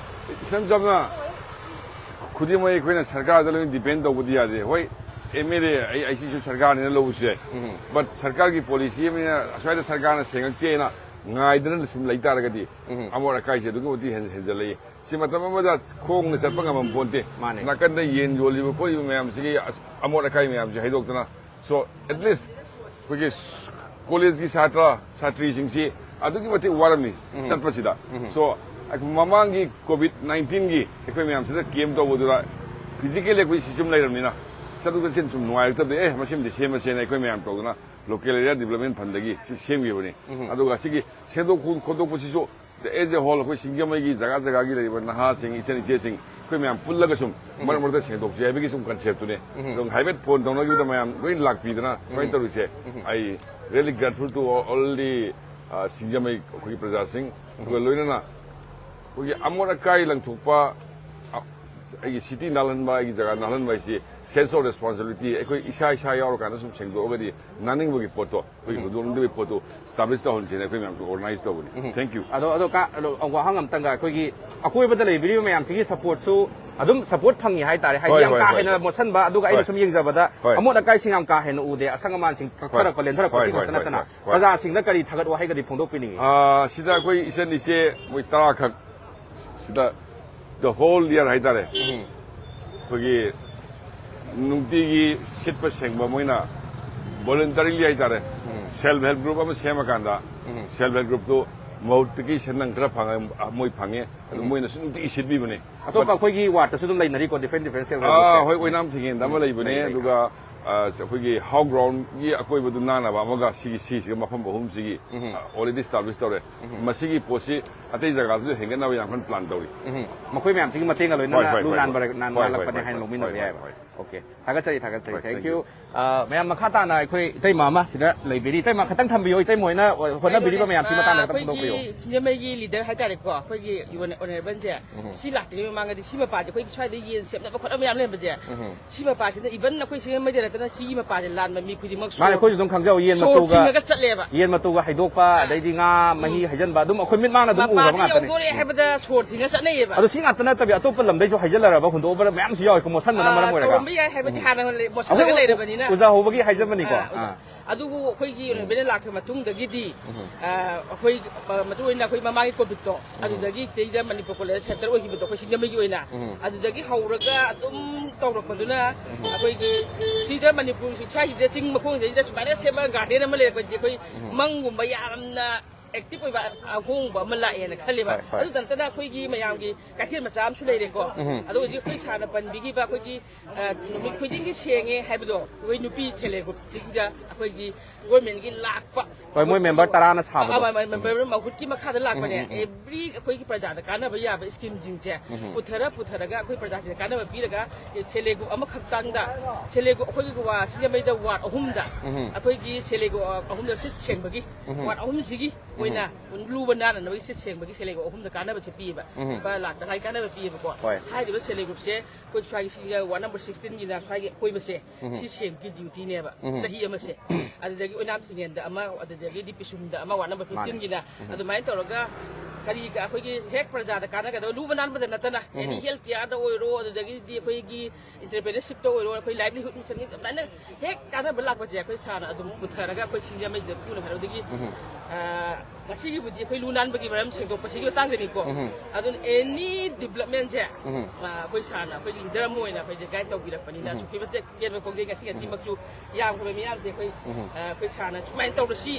ꯏꯆꯝ ꯆꯝꯅ ꯈꯨꯗꯤꯡꯃꯛ ꯑꯩꯈꯣꯏꯅ ꯁꯔꯀꯥꯔꯗ ꯂꯣꯏꯅ depend ꯇꯧꯕꯗꯤ ꯌꯥꯗꯦ꯫ ꯍꯣꯏ, MLA ꯑꯩ, ꯑꯩꯁꯤꯁꯨ ꯁꯔꯀꯥꯔꯅꯤꯅ ꯂꯧꯕꯁꯨ ꯌꯥꯏ꯫ ꯎꯝ꯫ But ꯁꯔꯀꯥꯔꯒꯤ policy ꯑꯃꯅ ꯑꯁ꯭ꯋꯥꯏꯗ ꯁꯔꯀꯥꯔꯅ ꯁꯦꯡꯉꯛꯇꯦꯅ ꯉꯥꯏꯗꯅ ꯁꯨꯝ ꯂꯩ ꯇꯥꯔꯒꯗꯤ ꯎꯝ꯫ ꯑꯃꯣꯠ ꯑꯀꯥꯏꯁꯦ ꯑꯗꯨꯛꯀꯤ ꯃꯇꯤꯛ ꯍꯦꯟ-, ꯍꯦꯟꯖꯜꯂꯛꯏ꯫ ꯁꯤ ꯃꯇꯝ ꯑꯃꯗ ꯈꯣꯡꯅ ꯆꯠꯄ ꯉꯝꯃꯝ ꯄꯣꯟꯇꯦ꯫ ꯃꯥꯅꯦ꯫ ꯅꯥꯀꯟꯗ ꯌꯦꯟ ꯌꯣꯜꯂꯤꯕ ꯈꯣꯠꯂꯤꯕ ꯃꯌꯥꯝꯁꯤꯒꯤ ꯑꯁ-, ꯑꯃꯣꯠ ꯑꯀꯥꯏ ꯃꯌꯥꯝꯁꯤ ꯍꯩꯗꯣꯛꯇꯅ, so, at least ꯑꯩꯈꯣꯏꯒꯤ college ꯀꯤ ꯁꯥꯇ꯭ꯔ ꯁꯥꯇ꯭ꯔꯤꯁꯤꯡꯁꯤ ꯑꯗꯨꯛꯀꯤ ꯃꯇꯤꯛ ꯋꯥꯔꯝꯃꯤ ꯎꯝ꯫ ꯆꯠꯄꯁꯤꯗ꯫ ꯎꯝ꯫ So, ꯃꯃꯥꯡꯒꯤ COVID nineteen ꯒꯤ ꯑꯩꯈꯣꯏ ꯃꯌꯥꯝꯁꯤꯗ camp ꯇꯧꯕꯗꯨꯗ physically ꯑꯩꯈꯣꯏ ꯁꯤ ꯁꯨꯝ ꯂꯩꯔꯕꯅꯤꯅ ꯆꯠꯊꯣꯛ ꯆꯠꯁꯤꯟ ꯁꯨꯝ ꯅꯨꯡꯉꯥꯏꯔꯛꯇꯕꯗꯒꯤ, "ꯑꯦ, ꯃꯁꯤꯃꯗꯤ ꯁꯦꯝꯃꯁꯦꯅ" ꯑꯩꯈꯣꯏ ꯃꯌꯥꯝ ꯇꯧꯗꯅ local area development fund ꯗꯒꯤ ꯁꯤ ꯁꯦꯝꯈꯤꯕꯅꯤ꯫ ꯎꯝ꯫ ꯑꯗꯨꯒ ꯁꯤꯒꯤ ꯁꯦꯡꯗꯣꯛ ꯈꯣ-, ꯈꯣꯠꯇꯣꯛꯄꯁꯤꯁꯨ as a whole ꯑꯩꯈꯣꯏ ꯁꯤꯡꯖꯃꯩꯒꯤ ꯖꯒꯥ ꯖꯒꯥꯒꯤ ꯂꯩꯔꯤꯕ ꯅꯍꯥꯁꯤꯡ, ꯏꯆꯟ ꯏꯆꯦꯁꯤꯡ, ꯑꯩꯈꯣꯏ ꯃꯌꯥꯝ ꯄꯨꯜꯂꯒ ꯁꯨꯝ ꯃꯔꯛ ꯃꯔꯛꯇ ꯁꯦꯡꯗꯣꯛꯁꯤ ꯍꯥꯏꯕꯒꯤ ꯁꯨꯝ concept ꯇꯨꯅꯦ꯫ ꯎꯝ꯫ ꯑꯗꯨꯝ ꯍꯥꯏꯐꯦꯠ phone ꯇꯧꯅꯈꯤꯕꯗ ꯃꯌꯥꯝ ꯂꯣꯏ ꯂꯥꯛꯄꯤꯗꯅ ꯁꯨꯃꯥꯏꯅ ꯎꯝ꯫ ꯇꯧꯔꯤꯁꯦ꯫ ꯎꯝ꯫ I really grateful to all the, ꯑ, ꯁꯤꯡꯖꯃꯩ ꯑꯩꯈꯣꯏꯒꯤ ꯄ꯭ꯔꯖꯥꯁꯤꯡ, ꯎꯝ꯫ ꯑꯗꯨꯒ ꯂꯣꯏꯅꯅ ꯑꯩꯈꯣꯏꯒꯤ ꯑꯃꯣꯠ ꯑꯀꯥꯏ ꯂꯪꯊꯣꯛꯄ, ꯑ, ꯑꯩꯒꯤ city ꯅꯥꯜꯍꯟꯕ, ꯑꯩꯒꯤ ꯖꯒꯥ ꯅꯥꯜꯍꯟꯕ ꯍꯥꯏꯁꯤ sense of responsibility, ꯑꯩꯈꯣꯏ ꯏꯁꯥ ꯏꯁꯥ ꯌꯥꯎꯔꯀꯥꯟꯗ ꯁꯨꯝ ꯁꯦꯡꯗꯣꯛꯑꯒꯗꯤ ꯅꯥꯅꯤꯡꯕꯒꯤ ꯄꯣꯠꯇꯣ, ꯑꯩꯈꯣꯏꯒꯤ ꯍꯨꯟꯗꯣꯛꯅꯤꯡꯗꯕꯒꯤ ꯄꯣꯠꯇꯣ establish ꯇꯧꯍꯟꯁꯦꯅ ꯑꯩꯈꯣꯏ ꯃꯌꯥꯝꯁꯨ organize ꯇꯧꯕꯅꯤ꯫ Thank you꯫ ꯑꯗꯣ ꯑꯗꯣ ꯀ- ꯑꯗꯣ ꯋꯥꯍꯪ ꯑꯝꯇꯪꯒ, ꯑꯩꯈꯣꯏꯒꯤ ꯑꯀꯣꯏꯕꯗ ꯂꯩꯕꯤꯔꯤꯕ ꯃꯌꯥꯝꯁꯤꯒꯤ supportꯁꯨ ꯑꯗꯨꯝ support ꯐꯪꯉꯤ ꯍꯥꯏꯇꯥꯔꯦ, ꯍꯥꯏꯗꯤ ꯍꯣꯏ, ꯌꯥꯝ ꯍꯣꯏ, ꯀꯥ ꯍꯣꯏ, ꯍꯦꯟꯅ ꯍꯣꯏ꯫ ꯃꯣꯠꯁꯟꯕ, ꯑꯗꯨꯒ ꯑꯩꯅ ꯍꯣꯏ꯫ ꯁꯨꯝ ꯌꯦꯡꯖꯕꯗ ꯍꯣꯏ꯫ ꯑꯃꯣꯠ ꯑꯀꯥꯏꯁꯤꯡ ꯌꯥꯝ ꯀꯥ ꯍꯦꯟꯅ ꯎꯗꯦ, ꯑꯁꯪ ꯑꯃꯥꯟꯁꯤꯡ ꯍꯣꯏ꯫ ꯀꯛꯊꯔꯛꯄ, ꯂꯦꯟꯊꯔꯛꯄ ꯍꯣꯏ, ꯁꯤ ꯍꯣꯏ, ꯈꯛꯇ ꯍꯣꯏ, ꯅꯠꯇꯅ ꯍꯣꯏ, ꯍꯣꯏ꯫ ꯄ꯭ꯔꯖꯥꯁꯤꯡꯗ ꯀꯔꯤ ꯊꯥꯒꯠ ꯋꯥꯍꯩꯒꯗꯤ ꯐꯣꯡꯗꯣꯛꯄꯤꯅꯤꯡꯉꯤ? ꯑꯥ, ꯁꯤꯗ ꯑꯩꯈꯣꯏ ꯏꯆꯟ ꯏꯆꯦ ꯃꯣꯏ ꯇꯔꯥꯈꯛ ꯁꯤꯗ the whole year ꯍꯥꯏꯇꯥꯔꯦ, ꯑꯩꯈꯣꯏꯒꯤ ꯅꯨꯡꯇꯤꯒꯤ ꯁꯤꯠꯄ ꯁꯦꯡꯕ ꯃꯣꯏꯅ voluntarily ꯍꯥꯏꯇꯥꯔꯦ, self help group ꯑꯃ ꯁꯦꯝꯃꯀꯥꯟꯗ self help groupꯇꯨ ꯃꯍꯨꯠꯇꯒꯤ ꯁꯦꯟꯗꯪ ꯈꯔ ꯐꯪꯉꯦ, ꯃꯣꯏ ꯐꯪꯉꯦ꯫ ꯑꯗꯨ ꯃꯣꯏꯅꯁꯨ ꯅꯨꯡꯇꯤꯒꯤ ꯁꯤꯠꯄꯤꯕꯅꯦ꯫ ꯑꯇꯣꯞꯄ ꯑꯩꯈꯣꯏꯒꯤ wardꯇꯁꯨ ꯑꯗꯨꯝ ꯂꯩꯅꯔꯤꯀꯣ, different different self help groupꯁꯦ? ꯑꯥ, ꯍꯣꯏ, ꯑꯣꯏꯅꯥꯝ ꯊꯤꯡꯉꯦꯟꯗ ꯑꯃ ꯂꯩꯕꯅꯦ, ꯂꯩ, ꯂꯩ꯫ ꯑꯗꯨꯒ, ꯑ, ꯑꯩꯈꯣꯏꯒꯤ ꯍꯥꯎ ꯒ꯭ꯔꯥꯎꯟꯒꯤ ꯑꯀꯣꯏꯕꯗꯨ ꯅꯥꯟꯅꯕ ꯑꯃꯒ ꯁꯤꯒꯤ, ꯁꯤꯁꯤꯒ ꯃꯐꯝ ꯑꯍꯨꯝꯁꯤꯒꯤ, ꯑ, already establish ꯇꯧꯔꯦ꯫ ꯃꯁꯤꯒꯤ ꯄꯣꯠꯁꯤ ꯑꯇꯩ ꯖꯒꯥꯗꯁꯨ ꯍꯦꯟꯒꯠꯅꯕ ꯌꯥꯝ ꯀꯟꯅ plan ꯇꯧꯔꯤ꯫ ꯎꯝ꯫ ꯃꯈꯣꯏ ꯃꯌꯥꯝꯁꯤꯒꯤ ꯃꯇꯦꯡꯒ ꯂꯣꯏꯅꯅ ꯍꯣꯏ, ꯍꯣꯏ, ꯂꯨ ꯍꯣꯏ, ꯅꯥꯟꯕ ꯍꯣꯏ꯫ ꯅꯥꯟ-, ꯍꯣꯏ, ꯍꯣꯏ, ꯅꯥꯜꯂꯛꯄꯅꯦ ꯍꯣꯏ, ꯍꯥꯏꯅ ꯍꯣꯏ, ꯂꯧꯃꯤꯟꯅꯕ ꯍꯣꯏ, ꯍꯣꯏ, ꯌꯥꯏꯑꯕ꯫ ꯍꯣꯏ꯫ Okay꯫ ꯊꯥꯒꯠꯆꯔꯤ, ꯊꯥꯒꯠꯆꯔꯤ꯫ ꯍꯣꯏ, Thank thank you꯫ you꯫ ꯑ, ꯃꯌꯥꯝ ꯃꯈꯥ ꯇꯥꯅ ꯑꯩꯈꯣꯏ ꯏꯇꯩꯃ ꯑꯃ ꯁꯤꯗ ꯂꯩꯕꯤꯔꯤ꯫ ꯏꯇꯩꯃ ꯈꯇꯪ ꯊꯝꯕꯤꯌꯣ, ꯏꯇꯩꯃ ꯍꯣꯏꯅ ꯍꯣꯠꯅꯕꯤꯔꯤꯕ ꯃꯌꯥꯝꯁꯤ ꯃꯇꯥꯡꯗ ꯈꯇꯪ ꯐꯣꯡꯗꯣꯛꯄꯤꯌꯣ꯫ ꯑꯩꯈꯣꯏꯒꯤ ꯁꯤꯡꯖꯃꯩꯒꯤ leader ꯍꯥꯏꯇꯥꯔꯦꯀꯣ, ꯑꯩꯈꯣꯏꯒꯤ ꯍꯣꯅ-, honourableꯁꯦ, ꯁꯤ ꯂꯥꯛꯇ꯭ꯔꯤꯉꯩ ꯃꯃꯥꯡꯗꯗꯤ ꯁꯤ ꯃꯄꯥꯁꯦ ꯑꯩꯈꯣꯏꯒꯤ ꯁ꯭ꯋꯥꯏꯗ ꯌꯦꯟ ꯁꯦꯝꯅꯕ ꯈꯣꯠꯅꯕ ꯃꯌꯥꯝ ꯂꯩꯔꯝꯕꯁꯦ, ꯁꯤ ꯃꯄꯥꯁꯤꯅ even ꯑꯩꯈꯣꯏ ꯁꯤꯡꯖꯃꯩꯗ ꯅꯠꯇꯅ ꯁꯤꯒꯤ ꯃꯄꯥꯁꯦ ꯂꯥꯟꯕ ꯃꯤ ꯈꯨꯗꯤꯡꯃꯛ ꯃꯥꯅꯦ, ꯁꯣꯔ, ꯑꯩꯈꯣꯏꯁꯨ ꯑꯗꯨꯝ ꯈꯪꯖꯧ, ꯌꯦꯟ ꯁꯣꯔ ꯃꯇꯨꯒ, ꯊꯤꯡꯉꯒ ꯆꯠꯂꯦꯕ꯫ ꯌꯦꯟ ꯃꯇꯨꯒ ꯍꯩꯗꯣꯛꯄ, ꯑꯗꯩꯗꯤ ꯉꯥ ꯃꯍꯤ ꯍꯩꯖꯟꯕ, ꯑꯗꯨꯝ ꯑꯩꯈꯣꯏ ꯃꯤꯠꯃꯥꯡꯅ ꯑꯗꯨꯝ ꯎꯈ꯭ꯔꯕ ꯃꯄꯥꯗ ꯉꯥꯛꯇꯅꯤ꯫ ꯌꯧꯗꯣꯔꯦ ꯍꯥꯏꯕꯗ ꯁꯣꯔ ꯊꯤꯡꯉ ꯆꯠꯅꯩꯌꯦꯕ꯫ ꯑꯗꯣ ꯁꯤ ꯉꯥꯛꯇ ꯅꯠꯇꯕꯤ ꯑꯇꯣꯞꯄ ꯂꯝꯗꯩꯁꯨ ꯍꯩꯖꯜꯂꯔꯕ ꯍꯨꯟꯗꯣꯛꯑꯕ ꯃꯌꯥꯝꯁꯨ ꯌꯥꯎꯋꯤꯀꯣ, ꯃꯣꯠꯁꯟꯕꯅ ꯑꯥ, ꯃꯔꯝ ꯑꯣꯏꯔꯒ꯫ ꯇꯧꯔꯝꯕ ꯌꯥꯏ ꯍꯥꯏꯕꯗꯤ ꯍꯥꯟꯅ ꯃꯣꯠꯁꯜꯂꯒ ꯑꯩꯈꯣꯏ ꯂꯩꯔꯕꯅꯤꯅ꯫ ꯎꯖꯥ ꯍꯧꯕꯒꯤ ꯍꯥꯏꯖꯕꯅꯤꯀꯣ꯫ ꯑꯥ, ꯑꯥ꯫ ꯑꯗꯨꯕꯨ ꯑꯩꯈꯣꯏꯒꯤ ꯎꯝ꯫ Honourable ꯂꯥꯛꯈ꯭ꯔ ꯃꯇꯨꯡꯗꯒꯤꯗꯤ, ꯎꯝ꯫ ꯑ, ꯑꯩꯈꯣꯏ, ꯑ, ꯃꯔꯨ ꯑꯣꯏꯅ ꯑꯩꯈꯣꯏ ꯃꯃꯥꯡꯒꯤ COVID ꯇꯣ, ꯎꯝ꯫ ꯑꯗꯨꯗꯒꯤ ꯁꯤꯗꯩꯗ ꯃꯅꯤꯄꯨꯔ college centre ꯑꯣꯏꯈꯤꯕꯗꯣ ꯑꯩꯈꯣꯏ ꯁꯤꯡꯖꯃꯩꯒꯤ ꯑꯣꯏꯅ, ꯎꯝ꯫ ꯑꯗꯨꯗꯒꯤ ꯍꯧꯔꯒ ꯑꯗꯨꯝ ꯇꯧꯔꯛꯄꯗꯨꯅ ꯎꯝ꯫ ꯑꯩꯈꯣꯏꯒꯤ ꯁꯤꯗ ꯃꯅꯤꯄꯨꯔ ꯁ꯭ꯋꯥꯏꯁꯤꯗ ꯆꯤꯡ ꯃꯈꯣꯡꯁꯤꯗꯩꯗ ꯁꯨꯃꯥꯏꯅ ꯁꯦꯝꯕ garden ꯑꯃ ꯂꯩꯔꯛꯄꯗꯤ ꯑꯩꯈꯣꯏ ꯎꯝ꯫ ꯃꯪꯒꯨꯝꯕ ꯌꯥꯝꯅ active ꯑꯣꯏꯕ ꯑꯍꯣꯡꯕ ꯑꯃ ꯂꯥꯛꯑꯦꯅ ꯈꯜꯂꯦꯕ꯫ ꯍꯣꯏ, ꯍꯣꯏ꯫ ꯑꯗꯨ ꯅꯠꯇꯅ ꯑꯩꯈꯣꯏꯒꯤ ꯃꯌꯥꯝꯒꯤ ꯀꯩꯊꯦꯜ ꯃꯆꯥ ꯑꯃꯁꯨ ꯂꯩꯔꯦꯀꯣ꯫ ꯎꯝ꯫ ꯑꯗꯨ ꯍꯧꯖꯤꯛ ꯑꯩꯈꯣꯏ ꯁꯥꯔꯅ ꯄꯟꯕꯤꯈꯤꯕ ꯑꯩꯈꯣꯏꯒꯤ ꯑ, ꯅꯨꯃꯤꯠ ꯈꯨꯗꯤꯡꯒꯤ ꯁꯦꯡꯉꯦ ꯍꯥꯏꯕꯗꯣ, ꯑꯩꯈꯣꯏ ꯅꯨꯄꯤ self help groupꯁꯤꯡꯗ ꯑꯩꯈꯣꯏꯒꯤ governmentꯀꯤ ꯂꯥꯛꯄ, ꯍꯣꯏ, ꯃꯣꯏ member ꯇꯔꯥꯅ ꯁꯥꯕꯗꯣ꯫ ꯑ, ꯃ-, ꯃ-, member ꯃꯍꯨꯠꯀꯤ ꯃꯈꯥꯗ ꯂꯥꯛꯄꯅꯦ꯫ ꯎꯝ, ꯎꯝ, ꯎꯝ꯫ Every ꯑꯩꯈꯣꯏꯒꯤ ꯄ꯭ꯔꯖꯥꯗ ꯀꯥꯟꯅꯕ ꯌꯥꯕ schemeꯁꯤꯡꯁꯦ ꯎꯝ꯫ ꯄꯨꯊꯔ ꯄꯨꯊꯔꯒ ꯑꯩꯈꯣꯏ ꯄ꯭ꯔꯖꯥꯁꯤꯡꯗ ꯀꯥꯟꯅꯕ ꯄꯤꯔꯒ self help group ꯑꯃꯈꯛꯇꯪꯗ, self help group ꯑꯩꯈꯣꯏꯒꯤ ꯋꯥ ꯁꯤꯡꯖꯃꯩꯗ ward ꯑꯍꯨꯝꯗ ꯎꯝ꯫ ꯑꯩꯈꯣꯏꯒꯤ self help group ꯑꯍꯨꯝꯗ ꯁꯤꯠ ꯁꯦꯡꯕꯒꯤ ꯎꯝ꯫ Ward ꯑꯍꯨꯝꯁꯤꯒꯤ ꯎꯝ꯫ ꯑꯩꯈꯣꯏꯅ ꯂꯨꯕ ꯅꯥꯟꯅꯅꯕꯒꯤ ꯁꯤꯠ ꯁꯦꯡꯕꯒꯤ ꯁꯦꯜꯐ ꯍꯦꯜꯞ ꯒ꯭ꯔꯨꯞ ꯑꯍꯨꯝꯗ ꯀꯥꯟꯅꯕꯁꯦ ꯄꯤꯌꯦꯕ꯫ ꯎꯝ꯫ ꯂꯨꯄꯥ ꯂꯥꯛ ꯇꯪꯈꯥꯏ ꯀꯥꯟꯅꯕ ꯄꯤꯌꯦꯕꯀꯣ꯫ ꯍꯣꯏ꯫ ꯍꯥꯏꯔꯤꯕ ꯁꯦꯜꯐ ꯍꯦꯜꯞ ꯒ꯭ꯔꯨꯞꯁꯦ ꯑꯩꯈꯣꯏ ꯁ꯭ꯋꯥꯏꯒꯤ ꯁꯤꯒ ꯋꯥꯔꯗ ꯅꯝꯕꯔ ꯁꯤꯛꯁꯇꯤꯟꯒꯤꯅ ꯁ꯭ꯋꯥꯏꯒꯤ ꯑꯀꯣꯏꯕꯁꯦ, ꯎꯝ꯫ ꯁꯤ ꯁꯦꯡꯕꯒꯤ ꯗ꯭ꯌꯨꯇꯤꯅꯦꯕ꯫ ꯎꯝ꯫ ꯆꯍꯤ ꯑꯃꯁꯦ꯫ ꯑꯗꯨꯗꯒꯤ ꯑꯣꯏꯅꯥꯝ ꯁꯤꯡꯉꯦꯟꯗ ꯑꯃ, ꯑꯗꯨꯗꯒꯤꯗꯤ ꯄꯤꯁꯨꯝꯗ ꯑꯃ, ꯋꯥꯔꯗ ꯅꯝꯕꯔ ꯃꯥꯅꯦ꯫ ꯐꯤꯐꯇꯤꯟꯒꯤꯅ꯫ ꯎꯝ꯫ ꯑꯗꯨꯃꯥꯏꯅ ꯇꯧꯔꯒ ꯀꯔꯤ ꯑꯩꯈꯣꯏꯒꯤ ꯍꯦꯛ ꯄ꯭ꯔꯖꯥꯗ ꯀꯥꯟꯅꯒꯗꯕ ꯂꯨꯕ ꯅꯥꯟꯕꯗ ꯅꯠꯇꯅ, ꯎꯝ꯫ ꯑꯦꯅꯤ ꯍꯦꯜꯊ ꯀꯤꯌꯥꯔꯗ ꯑꯣꯏꯔꯣ, ꯑꯗꯨꯗꯒꯤꯗꯤ ꯑꯩꯈꯣꯏꯒꯤ ꯑꯦꯟꯇꯔꯄ꯭ꯔꯦꯅꯔꯁꯤꯞꯇ ꯑꯣꯏꯔꯣ, ꯑꯩꯈꯣꯏ ꯂꯥꯏꯚꯂꯤꯍꯨꯗ ꯃꯤꯁꯟꯒꯤ ꯑꯗꯨꯃꯥꯏꯅ ꯍꯦꯛ ꯀꯥꯟꯅꯕ ꯂꯥꯛꯄꯁꯦ ꯑꯩꯈꯣꯏ ꯁꯥꯔꯅ ꯑꯗꯨꯝ ꯄꯨꯊꯔꯒ ꯑꯩꯈꯣꯏ ꯁꯤꯡꯖꯃꯩꯁꯤꯗ ꯄꯨꯅꯕ ꯍꯥꯏꯕꯗꯒꯤ, ꯎꯝ꯫ ꯑ, ꯉꯁꯤꯒꯤꯕꯨꯗꯤ ꯑꯩꯈꯣꯏ ꯂꯨ ꯅꯥꯟꯕꯒꯤ ꯃꯔꯝ ꯁꯦꯡꯗꯣꯛꯄꯁꯤꯒꯤ ꯃꯇꯥꯡꯗꯅꯤꯀꯣ꯫ ꯎꯝ꯫ ꯑꯗꯨꯅ ꯑꯦꯅꯤ ꯗꯤꯕ꯭ꯂꯞꯃꯦꯟꯁꯦ, ꯎꯝ꯫ ꯑ, ꯑꯩꯈꯣꯏ ꯁꯥꯔꯅ ꯑꯩꯈꯣꯏꯒꯤ ꯂꯤꯗꯔ ꯑꯃ ꯑꯣꯏꯅ ꯑꯩꯈꯣꯏꯁꯦ ꯒꯥꯏꯗ ꯇꯧꯕꯤꯔꯛꯄꯅꯤꯅ, ꯎꯝ꯫ ꯑꯁꯨꯛꯀꯤ ꯃꯇꯤꯛ ꯄꯦꯟꯕ ꯐꯣꯡꯖꯩ꯫ ꯉꯁꯤ ꯉꯁꯤꯃꯛꯁꯨ ꯌꯥꯝꯈ꯭ꯔꯕ ꯃꯤꯌꯥꯝꯁꯦ ꯑꯩꯈꯣꯏ, ꯎꯝ꯫ ꯑ, ꯑꯩꯈꯣꯏ ꯁꯥꯔꯅ ꯁꯨꯃꯥꯏꯅ ꯇꯧꯔꯁꯤ,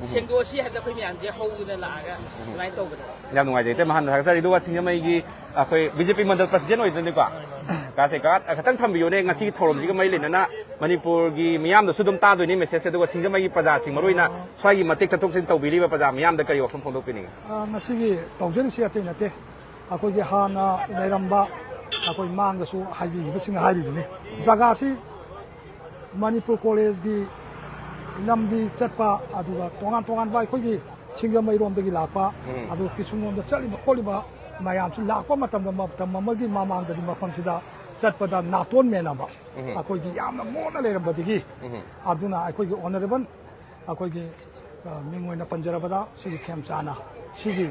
ꯎꯝ꯫ ꯁꯦꯡꯗꯣꯛꯑꯁꯤ ꯍꯥꯏꯕꯗ ꯑꯩꯈꯣꯏ ꯃꯌꯥꯝꯁꯦ ꯍꯧꯗꯨꯅ ꯂꯥꯛꯑꯒ ꯑꯗꯨꯃꯥꯏꯅ ꯇꯧꯕꯅꯦꯕ꯫ ꯌꯥꯝ ꯅꯨꯡꯉꯥꯏꯖꯩ, ꯏꯇꯩꯃ, ꯍꯥꯟꯅ ꯊꯥꯒꯠꯆꯔꯤ꯫ ꯑꯗꯨꯒ ꯁꯤꯡꯖꯃꯩꯒꯤ ꯑꯩꯈꯣꯏ ꯕꯤ ꯖꯦ ꯄꯤ ꯃꯟꯗꯜ ꯄ꯭ꯔꯁꯤꯗꯦꯟ ꯑꯣꯏꯗꯣꯏꯅꯤꯀꯣ꯫ ꯀꯥꯁꯦ ꯀꯥ-, ꯈꯤꯇꯪ ꯊꯝꯕꯤꯌꯨꯅꯦ, ꯉꯁꯤꯒꯤ ꯊꯧꯔꯝꯁꯤꯒ ꯃꯔꯤ ꯂꯩꯅꯅ ꯃꯅꯤꯄꯨꯔꯒꯤ ꯃꯤꯌꯥꯝꯗꯁꯨ ꯑꯗꯨꯝ ꯇꯥꯗꯣꯏꯅꯤ ꯃꯦꯁꯦꯖꯁꯦ, ꯑꯗꯨꯒ ꯁꯤꯡꯖꯃꯩꯒꯤ ꯄ꯭ꯔꯖꯥꯁꯤꯡ, ꯃꯔꯨꯑꯣꯏꯅ ꯁ꯭ꯋꯥꯏꯒꯤ ꯃꯇꯦꯛ ꯆꯠꯊꯣꯛ ꯆꯠꯁꯤꯟ ꯇꯧꯕꯤꯔꯤꯕ ꯄ꯭ꯔꯖꯥ ꯃꯤꯌꯥꯝꯗ ꯀꯔꯤ ꯋꯥꯐꯝ ꯐꯣꯡꯗꯣꯛꯄꯤꯅꯤꯡꯉꯤ? ꯑ, ꯉꯁꯤꯒꯤ ꯇꯧꯖꯔꯤꯁꯤ ꯑꯇꯩ ꯅꯠꯇꯦ, ꯑꯩꯈꯣꯏꯒꯤ ꯍꯥꯟꯅ ꯂꯩꯔꯝꯕ ꯑꯩꯈꯣꯏ ꯃꯥꯡꯗꯁꯨ ꯍꯥꯏꯕꯤꯈꯤꯕꯁꯤꯡꯅ ꯍꯥꯏꯔꯤꯗꯨꯅꯤ꯫ ꯖꯒꯥꯁꯤ ꯃꯅꯤꯄꯨꯔ ꯀꯣꯂꯦꯖꯀꯤ ꯂꯝꯕꯤ ꯆꯠꯄ, ꯑꯗꯨꯒ ꯇꯣꯉꯥꯟ ꯇꯣꯉꯥꯟꯕ ꯑꯩꯈꯣꯏꯒꯤ ꯁꯤꯡꯖꯃꯩꯔꯣꯝꯗꯒꯤ ꯂꯥꯛꯄ, ꯎꯝ꯫ ꯑꯗꯨꯒ ꯄꯤꯁꯨꯝꯂꯣꯝꯗ ꯆꯠꯂꯤꯕ ꯈꯣꯠꯂꯤꯕ ꯃꯌꯥꯝꯁꯨ ꯂꯥꯛꯄ ꯃꯇꯝꯗ, ꯃꯇꯝ ꯑꯃꯒꯤ ꯃꯃꯥꯡꯗꯗꯤ ꯃꯐꯝꯁꯤꯗ ꯆꯠꯄꯗ ꯅꯥꯇꯣꯟ ꯃꯦꯟꯅꯕ, ꯎꯝ꯫ ꯑꯩꯈꯣꯏꯒꯤ ꯌꯥꯝꯅ ꯃꯣꯠꯅ ꯂꯩꯔꯝꯕꯗꯒꯤ, ꯎꯝ꯫ ꯑꯗꯨꯅ ꯑꯩꯈꯣꯏꯒꯤ ꯑꯣꯅꯔꯦꯕꯜ ꯑꯩꯈꯣꯏꯒꯤ, ꯑ, ꯃꯤꯡ ꯑꯣꯏꯅ ꯄꯟꯖꯔꯕꯗ ꯁꯤꯒꯤ ꯈꯦꯝꯆꯥꯅ ꯁꯤꯒꯤ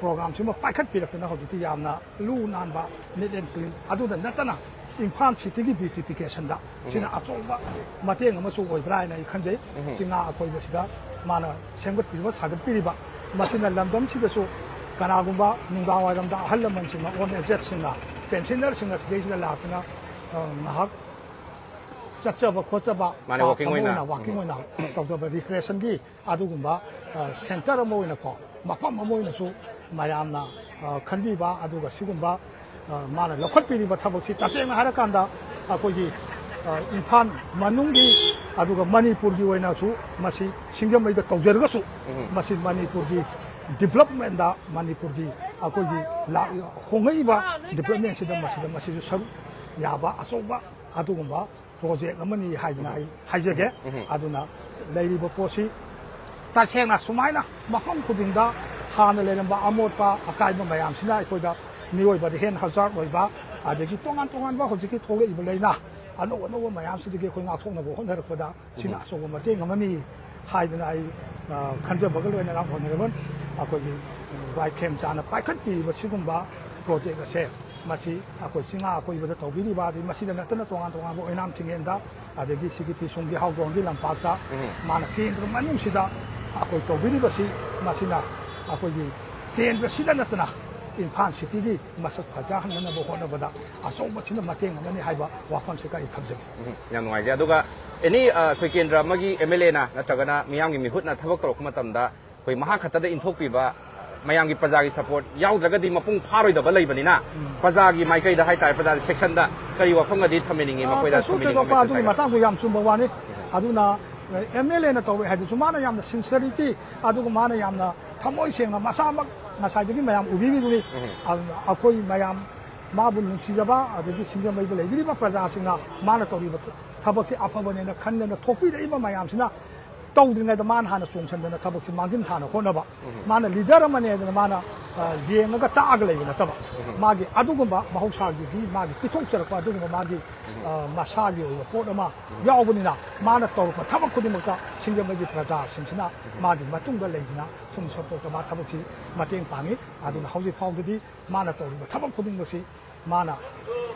ꯄ꯭ꯔꯣꯒ꯭ꯔꯥꯝꯁꯤꯃ ꯄꯥꯏꯈꯠꯄꯤꯔꯛꯇꯨꯅ ꯍꯧꯖꯤꯛꯇꯤ ꯌꯥꯝꯅ ꯂꯨ ꯅꯥꯟꯕ, ꯅꯤꯠ ꯑꯦꯟ ꯀ꯭ꯂꯤꯟ, ꯑꯗꯨꯗ ꯅꯠꯇꯅ ꯏꯝꯐꯥꯜ ꯁꯤꯇꯤꯒꯤ ꯕ꯭ꯌꯨꯇꯤꯐꯤꯀꯦꯁꯟꯗ ꯁꯤꯅ ꯎꯝ꯫ ꯑꯆꯧꯕ ꯃꯇꯦꯡ ꯑꯃꯁꯨ ꯑꯣꯏꯕ꯭ꯔꯥ ꯍꯥꯏꯅ ꯑꯩ ꯈꯟꯖꯩ꯫ ꯎꯝ꯫ ꯆꯤꯡꯉꯥ ꯑꯀꯣꯏꯕꯁꯤꯗ ꯃꯥꯅ ꯁꯦꯝꯒꯠꯄꯤꯔꯤꯕ, ꯁꯥꯒꯠꯄꯤꯔꯤꯕ, ꯃꯁꯤꯅ ꯂꯝꯗꯝꯁꯤꯗꯁꯨ ꯀꯅꯥꯒꯨꯝꯕ ꯅꯨꯡꯗꯥꯡꯋꯥꯏꯔꯝꯗ ꯑꯍꯜ ꯂꯃꯟꯁꯤꯡꯅ, ꯑꯣꯜ ꯑꯦꯖꯦꯗꯁꯤꯡꯅ, ꯄꯦꯟꯁꯤꯅꯔꯁꯤꯡꯅ ꯁꯤꯗꯩꯁꯤꯗ ꯂꯥꯛꯇꯨꯅ, ꯑ, ꯉꯥꯏꯍꯥꯛ ꯆꯠꯆꯕ ꯈꯣꯠꯆꯕ, ꯃꯥꯅꯦ, ꯄꯥꯔꯛ ꯋꯥꯀꯤꯡ ꯑꯃ ꯑꯣꯏꯅ꯫ ꯑꯣꯏꯅ, ꯋꯥꯀꯤꯡ ꯎꯝ꯫ ꯑꯣꯏꯅ ꯇꯧꯖꯕ ꯔꯤꯀ꯭ꯔꯤꯌꯦꯁꯟꯒꯤ ꯑꯗꯨꯒꯨꯝꯕ, ꯑ, ꯁꯦꯟꯇꯔ ꯑꯃ ꯑꯣꯏꯅꯀꯣ, ꯃꯐꯝ ꯑꯃ ꯑꯣꯏꯅꯁꯨ ꯃꯌꯥꯝꯅ, ꯑ, ꯈꯟꯕꯤꯕ, ꯑꯗꯨꯒ ꯁꯤꯒꯨꯝꯕ, ꯑ, ꯃꯥꯅ ꯂꯧꯈꯠꯄꯤꯔꯤꯕ ꯊꯕꯛꯁꯤ ꯇꯁꯦꯡꯅ ꯍꯥꯏꯔꯀꯥꯟꯗ ꯑꯩꯈꯣꯏꯒꯤ, ꯑ, ꯏꯝꯐꯥꯜ ꯃꯅꯨꯡꯒꯤ ꯑꯗꯨꯒ ꯃꯅꯤꯄꯨꯔꯒꯤ ꯑꯣꯏꯅꯁꯨ ꯃꯁꯤ ꯁꯤꯡꯖꯃꯩꯗ ꯇꯧꯖꯔꯒꯁꯨ, ꯎꯝ꯫ ꯃꯁꯤ ꯃꯅꯤꯄꯨꯔꯒꯤ ꯗꯤꯕ꯭ꯂꯞꯃꯦꯟꯗ, ꯃꯅꯤꯄꯨꯔꯒꯤ ꯑꯩꯈꯣꯏꯒꯤ ꯂꯥꯛ-, ꯍꯣꯡꯉꯛꯏꯕ ꯗꯤꯕ꯭ꯂꯞꯃꯦꯟꯁꯤꯗ ꯃꯁꯤꯗ, ꯃꯁꯤꯁꯨ ꯁꯔꯨꯛ ꯌꯥꯕ ꯑꯆꯧꯕ ꯑꯗꯨꯒꯨꯝꯕ ꯄ꯭ꯔꯣꯖꯦꯛ ꯑꯃꯅꯤ ꯍꯥꯏꯗꯅ ꯑꯩ ꯍꯥꯏꯖꯒꯦ꯫ ꯎꯝ꯫ ꯑꯗꯨꯅ ꯂꯩꯔꯤꯕ ꯄꯣꯠꯁꯤ ꯇꯁꯦꯡꯅ ꯁꯨꯃꯥꯏꯅ ꯃꯐꯝ ꯈꯨꯗꯤꯡꯗ ꯍꯥꯟꯅ ꯂꯩꯔꯝꯕ ꯑꯃꯣꯠꯄ ꯑꯀꯥꯏꯕ ꯃꯌꯥꯝꯁꯤꯅ ꯑꯩꯈꯣꯏꯗ ꯃꯤꯑꯣꯏꯕꯗ ꯍꯦꯟꯅ ꯍꯖꯥꯔꯠ ꯑꯣꯏꯕ, ꯑꯗꯒꯤ ꯇꯣꯉꯥꯟ ꯇꯣꯉꯥꯟꯕ ꯍꯧꯖꯤꯛꯀꯤ ꯊꯣꯛꯂꯛꯏꯕ ꯂꯥꯏꯅꯥ ꯑꯅꯧ ꯑꯅꯧꯕ ꯃꯌꯥꯝꯁꯤꯗꯒꯤ ꯑꯩꯈꯣꯏ ꯉꯥꯛꯊꯣꯛꯅꯕ ꯍꯣꯠꯅꯔꯛꯄꯗ ꯁꯤꯅ ꯑꯆꯧꯕ ꯃꯇꯦꯡ ꯑꯃꯅꯤ ꯍꯥꯏꯗꯅ ꯑꯩ, ꯑ, ꯈꯟꯖꯕꯒ ꯂꯣꯏꯅꯅ ꯍꯣꯠꯅꯔꯕꯅꯤ꯫ ꯑꯩꯈꯣꯏꯒꯤ, ꯎꯝ, ꯋꯥꯏꯈꯦꯝ ꯆꯥꯅ ꯄꯥꯏꯈꯠꯄꯤꯔꯤꯕ ꯁꯤꯒꯨꯝꯕ ꯄ꯭ꯔꯣꯖꯦꯛ ꯑꯁꯦ, ꯃꯁꯤ ꯑꯩꯈꯣꯏ ꯆꯤꯡꯉꯥ ꯑꯀꯣꯏꯕꯗ ꯇꯧꯕꯤꯔꯤꯕ, ꯑꯗꯩ ꯃꯁꯤꯗ ꯅꯠꯇꯅ ꯇꯣꯉꯥꯟ ꯇꯣꯉꯥꯟꯕ ꯑꯣꯏꯅꯥꯝ ꯊꯤꯡꯉꯦꯟꯗ, ꯑꯗꯒꯤ ꯁꯤꯒꯤ ꯇꯤꯁꯨꯡꯒꯤ ꯍꯥꯎꯗꯣꯡꯒꯤ ꯂꯝꯄꯥꯛꯇ ꯃꯥꯅ ꯀꯦꯟꯗ꯭ꯔ ꯃꯅꯨꯡꯁꯤꯗ ꯑꯩꯈꯣꯏ ꯇꯧꯕꯤꯔꯤꯕꯁꯤ, ꯃꯁꯤꯅ ꯑꯩꯈꯣꯏꯒꯤ ꯀꯦꯟꯗ꯭ꯔꯁꯤꯗ ꯅꯠꯇꯅ ꯏꯝꯐꯥꯜ ꯁꯤꯇꯤꯒꯤ ꯃꯁꯛ ꯐꯖꯍꯟꯅꯅꯕ ꯍꯣꯠꯅꯕꯗ ꯑꯆꯧꯕ ꯁꯤꯅ ꯃꯇꯦꯡ ꯑꯃꯅꯤ ꯍꯥꯏꯕ ꯋꯥꯐꯝꯁꯤꯒ ꯑꯩ ꯊꯝꯖꯒꯦ꯫ ꯎꯝ, ꯌꯥꯝ ꯅꯨꯡꯉꯥꯏꯖꯩ꯫ ꯑꯗꯨꯒ ꯑꯦꯅꯤ, ꯑ, ꯑꯩꯈꯣꯏ ꯀꯦꯟꯗ꯭ꯔ ꯑꯃꯒꯤ ꯑꯦꯝ ꯑꯦꯜ ꯑꯦꯅ ꯅꯠꯇ꯭ꯔꯒꯅ ꯃꯤꯌꯥꯝꯒꯤ ꯃꯤꯍꯨꯠꯅ ꯊꯕꯛ ꯇꯧꯔꯛꯄ ꯃꯇꯝꯗ ꯑꯩꯈꯣꯏ ꯃꯍꯥꯛ ꯈꯛꯇꯗ ꯏꯟꯊꯣꯛꯄꯤꯕ, ꯃꯌꯥꯝꯒꯤ ꯄ꯭ꯔꯖꯥꯒꯤ ꯁꯄꯣꯔꯠ ꯌꯥꯎꯗ꯭ꯔꯒꯗꯤ ꯃꯄꯨꯡ ꯐꯥꯔꯣꯏꯗꯕ ꯂꯩꯕꯅꯤꯅ, ꯎꯝ꯫ ꯄ꯭ꯔꯖꯥꯒꯤ ꯃꯥꯏꯀꯩꯗ ꯍꯥꯏꯇꯥꯔꯦ, ꯄ꯭ꯔꯖꯥꯒꯤ ꯁꯦꯛꯁꯟꯗ ꯀꯔꯤ ꯋꯥꯐꯝꯒꯗꯤ ꯊꯝꯕꯤꯅꯤꯡꯉꯤ? ꯑ, ꯃꯈꯣꯏꯗ ꯀꯩꯁꯨ ꯊꯝꯕꯤꯅꯤꯡꯕ ꯊꯣꯏꯗꯣꯛꯄ message ꯑꯗꯨꯒꯤ ꯍꯥꯏꯕ? ꯃꯇꯥꯡꯗ ꯌꯥꯝ ꯆꯨꯝꯕ ꯋꯥꯅꯤ꯫ ꯑꯗꯨꯅ ꯑꯦꯝ ꯑꯦꯜ ꯑꯦꯅ ꯇꯧꯔꯣꯏ ꯍꯥꯏꯗꯨꯁꯨ ꯃꯥꯅ ꯌꯥꯝꯅ ꯁꯤꯟꯁꯔꯤꯇꯤ, ꯑꯗꯨꯒ ꯃꯥꯅ ꯌꯥꯝꯅ ꯊꯃꯣꯏ ꯁꯦꯡꯅ ꯃꯁꯥꯃꯛ ꯉꯁꯥꯏꯗꯒꯤ ꯃꯌꯥꯝ ꯎꯕꯤꯔꯤꯗꯨꯅꯤ꯫ ꯎꯝ꯫ ꯑꯗꯨꯅ ꯑꯩꯈꯣꯏ ꯃꯌꯥꯝ ꯃꯥꯕꯨ ꯅꯨꯡꯁꯤꯖꯕ, ꯑꯗꯒꯤ ꯁꯤꯡꯖꯃꯩꯗ ꯂꯩꯕꯤꯔꯤꯕ ꯄ꯭ꯔꯖꯥꯁꯤꯡꯅ ꯃꯥꯅ ꯇꯧꯔꯤꯕ ꯊꯕꯛꯁꯤ ꯑꯐꯕꯅꯦꯅ ꯈꯟꯗꯅ ꯊꯣꯛꯄꯤꯔꯛꯏꯕ ꯃꯌꯥꯝꯁꯤꯅ ꯇꯧꯗ꯭ꯔꯤꯉꯩꯗ ꯃꯥꯅ ꯍꯥꯟꯅ ꯆꯣꯡꯁꯤꯟꯗꯅ ꯊꯕꯛꯁꯤ ꯃꯥꯡꯖꯤꯟ ꯊꯥꯅ ꯍꯣꯠꯅꯕ꯫ ꯎꯝ꯫ ꯃꯥꯅ ꯂꯤꯗꯔ ꯑꯃꯅꯦ ꯍꯥꯏꯗꯅ ꯃꯥꯅ, ꯑ, ꯌꯦꯡꯉꯒ ꯇꯥꯛꯑꯒ ꯂꯩꯕ ꯅꯠꯇꯕ, ꯎꯝ꯫ ꯃꯥꯒꯤ ꯑꯗꯨꯒꯨꯝꯕ ꯃꯍꯧꯁꯥꯒꯤ ꯃꯥꯒꯤ ꯄꯤꯊꯣꯛꯆꯔꯛꯄ ꯑꯗꯨꯒꯨꯝꯕ ꯃꯥꯒꯤ, ꯎꯝ꯫ ꯑ, ꯃꯁꯥꯒꯤ ꯑꯣꯏꯕ ꯄꯣꯠ ꯑꯃ ꯎꯝ꯫ ꯌꯥꯎꯕꯅꯤꯅ, ꯃꯥꯅ ꯇꯧꯔꯛꯄ ꯊꯕꯛ ꯈꯨꯗꯤꯡꯃꯛꯇ ꯁꯤꯡꯖꯃꯩꯒꯤ ꯄ꯭ꯔꯖꯥꯁꯤꯡꯁꯤꯅ ꯎꯝ꯫ ꯃꯥꯒꯤ ꯃꯇꯨꯡꯗ ꯂꯩꯗꯨꯅ ꯐꯨꯜ ꯁꯄꯣꯔꯠꯇ ꯃꯥ ꯊꯕꯛꯁꯤ ꯃꯇꯦꯡ ꯄꯥꯡꯉꯤ꯫ ꯑꯗꯨꯅ ꯍꯧꯖꯤꯛ ꯐꯥꯎꯕꯗꯤ ꯃꯥꯅ ꯇꯧꯔꯤꯕ ꯊꯕꯛ ꯈꯨꯗꯤꯡꯃꯛꯁꯤ, ꯃꯥꯅ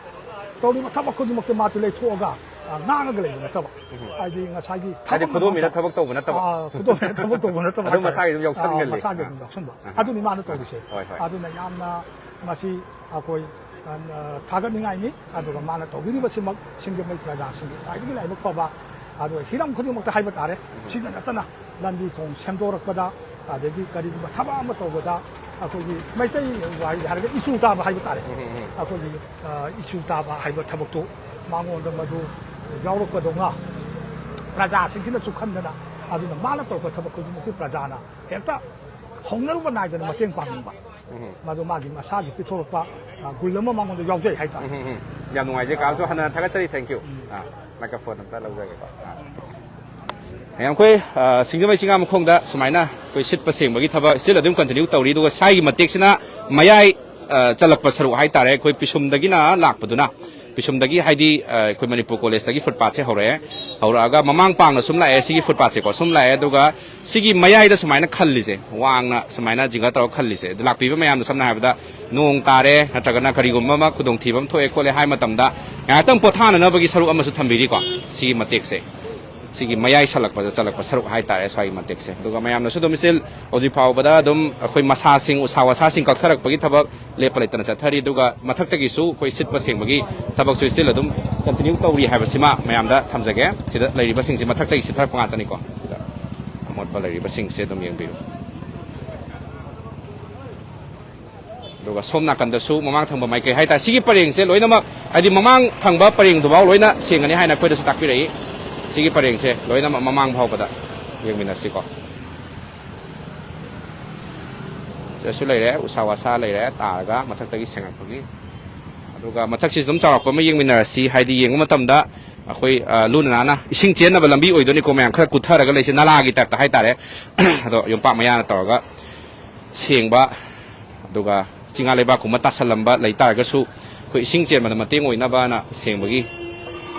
ꯇꯧꯔꯤꯕ ꯊꯕꯛ ꯈꯨꯗꯤꯡꯃꯛꯁꯦ ꯃꯥꯁꯨ ꯂꯩꯊꯣꯛꯑꯒ, ꯑ, ꯉꯥꯡꯉꯒ ꯂꯩꯕ ꯅꯠꯇꯕ, ꯎꯝ꯫ ꯍꯥꯏꯗꯤ ꯉꯁꯥꯏꯒꯤ ꯍꯥꯏꯗꯤ ꯊꯕꯛ ꯈꯨꯗꯣꯝꯕꯤꯅ ꯉꯥꯛꯇ, ꯊꯕꯛ ꯇꯧꯕ ꯅꯠꯇꯕ꯫ ꯑ, ꯈꯨꯗꯣꯝꯕꯤꯅ ꯊꯕꯛ ꯇꯧꯕ ꯅꯠꯇꯕ ꯑꯗꯨꯝ ꯍꯥꯏꯇꯥꯔꯦ꯫ ꯃꯁꯥꯒꯤ ꯑꯗꯨꯝ ꯌꯥꯎꯁꯟꯒꯜꯂꯤ꯫ ꯑ, ꯃꯁꯥꯒꯤ ꯑꯗꯨꯝ ꯑꯥ꯫ ꯌꯥꯎꯁꯟꯕ꯫ ꯑꯥ꯫ ꯑꯗꯨꯅꯤ ꯃꯥꯅ ꯇꯧꯔꯤꯁꯦ꯫ ꯍꯣꯏ, ꯍꯣꯏ꯫ ꯑꯗꯨꯅ ꯌꯥꯝꯅ ꯃꯁꯤ ꯑꯩꯈꯣꯏ, ꯑ, ꯊꯥꯒꯠꯅꯤꯡꯉꯥꯏꯅꯤ꯫ ꯑꯗꯨꯒ ꯃꯥꯅ ꯇꯧꯕꯤꯔꯤꯕꯁꯤꯃꯛ ꯁꯤꯡꯖꯃꯩ ꯄ꯭ꯔꯖꯥꯁꯤꯡꯒꯤ ꯈ꯭ꯋꯥꯏꯗꯒꯤ ꯂꯥꯏꯕꯛ ꯐꯕ, ꯑꯗꯨꯒ ꯍꯤꯔꯝ ꯈꯨꯗꯤꯡꯃꯛꯇ ꯍꯥꯏꯕ ꯇꯥꯔꯦ꯫ ꯎꯝ꯫ ꯁꯤꯗ ꯅꯠꯇꯅ ꯂꯝꯕꯤ ꯊꯣꯡ ꯁꯦꯝꯗꯣꯔꯛꯄꯗ, ꯑꯗꯒꯤ ꯀꯔꯤꯒꯨꯝꯕ ꯊꯕꯛ ꯑꯃ ꯇꯧꯕꯗ ꯑꯩꯈꯣꯏꯒꯤ ꯃꯩꯇꯩ ꯋꯥꯔꯤꯗ ꯍꯥꯏꯔꯒ ꯏꯁꯨ ꯇꯥꯕ ꯍꯥꯏꯕ ꯇꯥꯔꯦ꯫ ꯎꯝ, ꯎꯝ, ꯎꯝ꯫ ꯑꯩꯈꯣꯏꯒꯤ, ꯑ, ꯏꯁꯨ ꯇꯥꯕ ꯍꯥꯏꯕ ꯊꯕꯛꯇꯨ ꯃꯉꯣꯟꯗ ꯃꯗꯨ ꯌꯥꯎꯔꯛꯄꯗꯧꯅ ꯄ꯭ꯔꯖꯥꯁꯤꯡꯁꯤꯅꯁꯨ ꯈꯟꯗꯅ, ꯑꯗꯨꯅ ꯃꯥꯅ ꯇꯧꯔꯛꯄ ꯊꯕꯛ ꯈꯨꯗꯤꯡꯃꯛꯁꯤ ꯄ꯭ꯔꯖꯥꯅ ꯍꯦꯛꯇ ꯍꯧꯅꯔꯨꯕ ꯅꯥꯏꯗꯅ ꯃꯇꯦꯡ ꯄꯥꯡꯅꯤꯡꯕ꯫ ꯎꯝ꯫ ꯃꯗꯨ ꯃꯥꯒꯤ ꯃꯁꯥꯒꯤ ꯄꯤꯊꯣꯔꯛꯄ, ꯑ, ꯒꯨꯜ ꯑꯃ ꯃꯉꯣꯟꯗ ꯌꯥꯎꯖꯩ ꯍꯥꯏꯇꯥꯔꯦ꯫ ꯎꯝ, ꯎꯝ, ꯎꯝ꯫ ꯌꯥꯝ ꯅꯨꯡꯉꯥꯏꯖꯩ꯫ ꯀꯥꯁꯨ ꯍꯟꯅ ꯊꯥꯒꯠꯆꯔꯤ꯫ Thank you꯫ Um. Ah, microphone ꯑꯝꯇ ꯂꯧꯖꯒꯦꯀꯣ꯫ ꯑꯥ꯫ ꯃꯌꯥꯝ ꯑꯩꯈꯣꯏ, ꯑ, ꯁꯤꯡꯖꯃꯩ ꯆꯤꯡꯉꯥ ꯃꯈꯣꯡꯗ ꯁꯨꯃꯥꯏꯅ ꯑꯩꯈꯣꯏ ꯁꯤꯠꯄ ꯁꯦꯡꯕꯒꯤ ꯊꯕꯛ still ꯑꯗꯨꯝ continue ꯇꯧꯔꯤ꯫ ꯑꯗꯨꯒ ꯁ꯭ꯋꯥꯏꯒꯤ ꯃꯇꯦꯛꯁꯤꯅ ꯃꯌꯥꯏ, ꯑ, ꯆꯜꯂꯛꯄ ꯁꯔꯨꯛ ꯍꯥꯏꯇꯥꯔꯦ, ꯑꯩꯈꯣꯏ ꯄꯤꯁꯨꯝꯗꯒꯤꯅ ꯂꯥꯛꯄꯗꯨꯅ, ꯄꯤꯁꯨꯝꯗꯒꯤ ꯍꯥꯏꯗꯤ, ꯑ, ꯑꯩꯈꯣꯏ ꯃꯅꯤꯄꯨꯔ ꯀꯣꯂꯦꯖꯇꯒꯤ ꯐꯨꯠꯄꯥꯠꯁꯦ ꯍꯧꯔꯛꯑꯦ, ꯍꯧꯔꯛꯑꯒ ꯃꯃꯥꯡ ꯄꯥꯡꯅ ꯁꯨꯝ ꯂꯥꯛꯑꯦ, ꯁꯤꯒꯤ ꯐꯨꯠꯄꯥꯠꯁꯦꯀꯣ, ꯁꯨꯝ ꯂꯥꯛꯑꯦ꯫ ꯑꯗꯨꯒ ꯁꯤꯒꯤ ꯃꯌꯥꯏꯗ ꯁꯨꯃꯥꯏꯅ ꯈꯜꯂꯤꯁꯦ, ꯋꯥꯡꯅ ꯁꯨꯃꯥꯏꯅ ꯖꯤꯡꯒ ꯇꯧꯔꯒ ꯈꯜꯂꯤꯁꯦ, ꯑꯗꯨ ꯂꯥꯛꯄꯤꯕ ꯃꯌꯥꯝꯗ ꯁꯝꯅ ꯍꯥꯏꯔꯕꯗ ꯅꯣꯡ ꯇꯥꯔꯦ ꯅꯠꯇ꯭ꯔꯒꯅ ꯀꯔꯤꯒꯨꯝꯕ ꯑꯃ ꯈꯨꯗꯣꯡꯊꯤꯕ ꯑꯃ ꯊꯣꯛꯑꯦ ꯈꯣꯠꯂꯦ ꯍꯥꯏ ꯃꯇꯝꯗ ꯉꯥꯏꯍꯥꯛꯇꯪ ꯄꯣꯊꯥꯅꯅꯕꯒꯤ ꯁꯔꯨꯛ ꯑꯃꯁꯨ ꯊꯝꯕꯤꯔꯤꯀꯣ, ꯁꯤꯒꯤ ꯃꯇꯦꯛꯁꯦ꯫ ꯁꯤꯒꯤ ꯃꯌꯥꯏ ꯁꯜꯂꯛꯄꯗ ꯆꯜꯂꯛꯄ ꯁꯔꯨꯛ ꯍꯥꯏꯇꯥꯔꯦ, ꯁ꯭ꯋꯥꯏꯒꯤ ꯃꯇꯦꯛꯁꯦ꯫ ꯑꯗꯨꯒ ꯃꯌꯥꯝꯅꯁꯨ ꯑꯗꯨꯝ still ꯍꯧꯖꯤꯛ ꯐꯥꯎꯕꯗ ꯑꯗꯨꯝ ꯑꯩꯈꯣꯏ ꯃꯁꯥꯁꯤꯡ, ꯎꯁꯥ ꯋꯥꯁꯥꯁꯤꯡ ꯀꯛꯊꯔꯛꯄꯒꯤ ꯊꯕꯛ ꯂꯦꯞꯄ ꯂꯩꯇꯅ ꯆꯠꯊꯔꯤ꯫ ꯑꯗꯨꯒ ꯃꯊꯛꯇꯒꯤꯁꯨ ꯑꯩꯈꯣꯏ ꯁꯤꯠꯄ ꯁꯦꯡꯕꯒꯤ ꯊꯕꯛꯁꯨ still ꯑꯗꯨꯝ continue ꯇꯧꯔꯤ ꯍꯥꯏꯕꯁꯤꯃ ꯃꯌꯥꯝꯗ ꯊꯝꯖꯒꯦ꯫ ꯁꯤꯗ ꯂꯩꯔꯤꯕꯁꯤꯡꯁꯦ ꯃꯊꯛꯇꯒꯤ ꯁꯤꯠꯊꯔꯛꯄ ꯉꯥꯛꯇꯅꯤꯀꯣ꯫ ꯁꯤꯗ ꯑꯃꯣꯠꯄ ꯂꯩꯔꯤꯕꯁꯤꯡꯁꯦ ꯑꯗꯨꯝ ꯌꯦꯡꯕꯤꯌꯨ꯫ ꯑꯗꯨꯒ ꯁꯣꯝ ꯅꯥꯀꯟꯗꯁꯨ ꯃꯃꯥꯡ ꯊꯪꯕ ꯃꯥꯏꯀꯩ ꯍꯥꯏꯇꯥꯔꯦ, ꯁꯤꯒꯤ ꯄꯔꯦꯡꯁꯦ ꯂꯣꯏꯅꯃꯛ, ꯍꯥꯏꯗꯤ ꯃꯃꯥꯡ ꯊꯪꯕ ꯄꯔꯦꯡꯗꯨꯐꯥꯎ ꯂꯣꯏꯅ ꯁꯦꯡꯒꯅꯤ ꯍꯥꯏꯅ ꯑꯩꯈꯣꯏꯗꯁꯨ ꯇꯥꯛꯄꯤꯔꯛꯏ꯫ ꯁꯤꯒꯤ ꯄꯔꯦꯡꯁꯦ ꯂꯣꯏꯅꯃꯛ ꯃꯃꯥꯡ ꯐꯥꯎꯕꯗ ꯌꯦꯡꯃꯤꯟꯅꯁꯤꯀꯣ꯫ ꯁꯤꯗꯁꯨ ꯂꯩꯔꯦ, ꯎꯁꯥ ꯋꯥꯁꯥ ꯂꯩꯔꯦ ꯇꯥꯔꯒ ꯃꯊꯛꯇꯒꯤ ꯁꯦꯡꯉꯛꯄꯒꯤ꯫ ꯑꯗꯨꯒ ꯃꯊꯛꯁꯤꯁꯨ ꯑꯗꯨꯝ ꯆꯥꯎꯔꯥꯛꯄ ꯑꯃ ꯌꯦꯡꯃꯤꯟꯅꯔꯁꯤ, ꯍꯥꯏꯗꯤ ꯌꯦꯡꯕ ꯃꯇꯝꯗ ꯑꯩꯈꯣꯏ, ꯑ, ꯂꯨꯅ ꯅꯥꯟꯅ ꯏꯁꯤꯡ ꯆꯦꯟꯅꯕ ꯂꯝꯕꯤ ꯑꯣꯏꯗꯣꯏꯅꯤꯀꯣ ꯃꯌꯥꯝ, ꯈꯔ ꯀꯨꯠꯊꯔꯒ ꯂꯩꯁꯦ, ꯅꯂꯥꯒꯤ ꯇꯥꯏꯞꯇ ꯍꯥꯏꯇꯥꯔꯦ꯫ ꯑꯗꯣ ꯌꯣꯝꯄꯥꯛ ꯃꯌꯥꯅ ꯇꯧꯔꯒ ꯁꯦꯡꯕ, ꯑꯗꯨꯒ ꯆꯤꯡꯉꯥ ꯂꯩꯕꯥꯛꯀꯨꯝꯕ ꯇꯥꯁꯜꯂꯝꯕ ꯂꯩ ꯇꯥꯔꯒꯁꯨ ꯑꯩꯈꯣꯏ ꯏꯁꯤꯡ ꯆꯦꯟꯕꯗ ꯃꯇꯦꯡ ꯑꯣꯏꯅꯕꯅ ꯁꯦꯡꯕꯒꯤ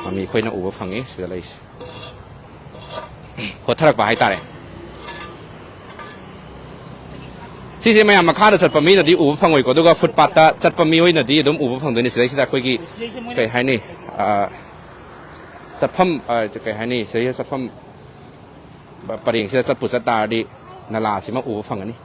ꯃꯃꯤ ꯑꯩꯈꯣꯏꯅ ꯎꯕ ꯐꯪꯉꯤ꯫ ꯁꯤꯗ ꯂꯩꯁꯦ, ꯀꯣꯠꯊꯔꯛꯄ ꯍꯥꯏꯇꯥꯔꯦ꯫ ꯁꯤꯁꯦ ꯃꯌꯥꯝ ꯃꯈꯥꯗ ꯆꯠꯄ ꯃꯤꯅꯗꯤ ꯎꯕ ꯐꯪꯉꯣꯏꯀꯣ, ꯑꯗꯨꯒ ꯐꯨꯠꯄꯥꯠꯇ ꯆꯠꯄ ꯃꯤꯑꯣꯏꯅꯗꯤ ꯑꯗꯨꯝ ꯎꯕ ꯐꯪꯗꯣꯏꯅꯤ꯫ ꯁꯤꯗꯩꯁꯤꯗ ꯑꯩꯈꯣꯏꯒꯤ ꯀꯩ ꯍꯥꯏꯅꯤ, ꯑ, ꯆꯠꯐꯝ, ꯑ, ꯀꯩ ꯍꯥꯏꯅꯤ, ꯁꯤꯗꯩꯁꯤꯗ ꯆꯠꯐꯝ ꯄꯔꯦꯡꯁꯤꯗ ꯆꯠꯄꯨ ꯆꯠ ꯇꯥꯔꯗꯤ ꯅꯂꯥꯁꯤꯃ ꯎꯕ ꯐꯪꯒꯅꯤ꯫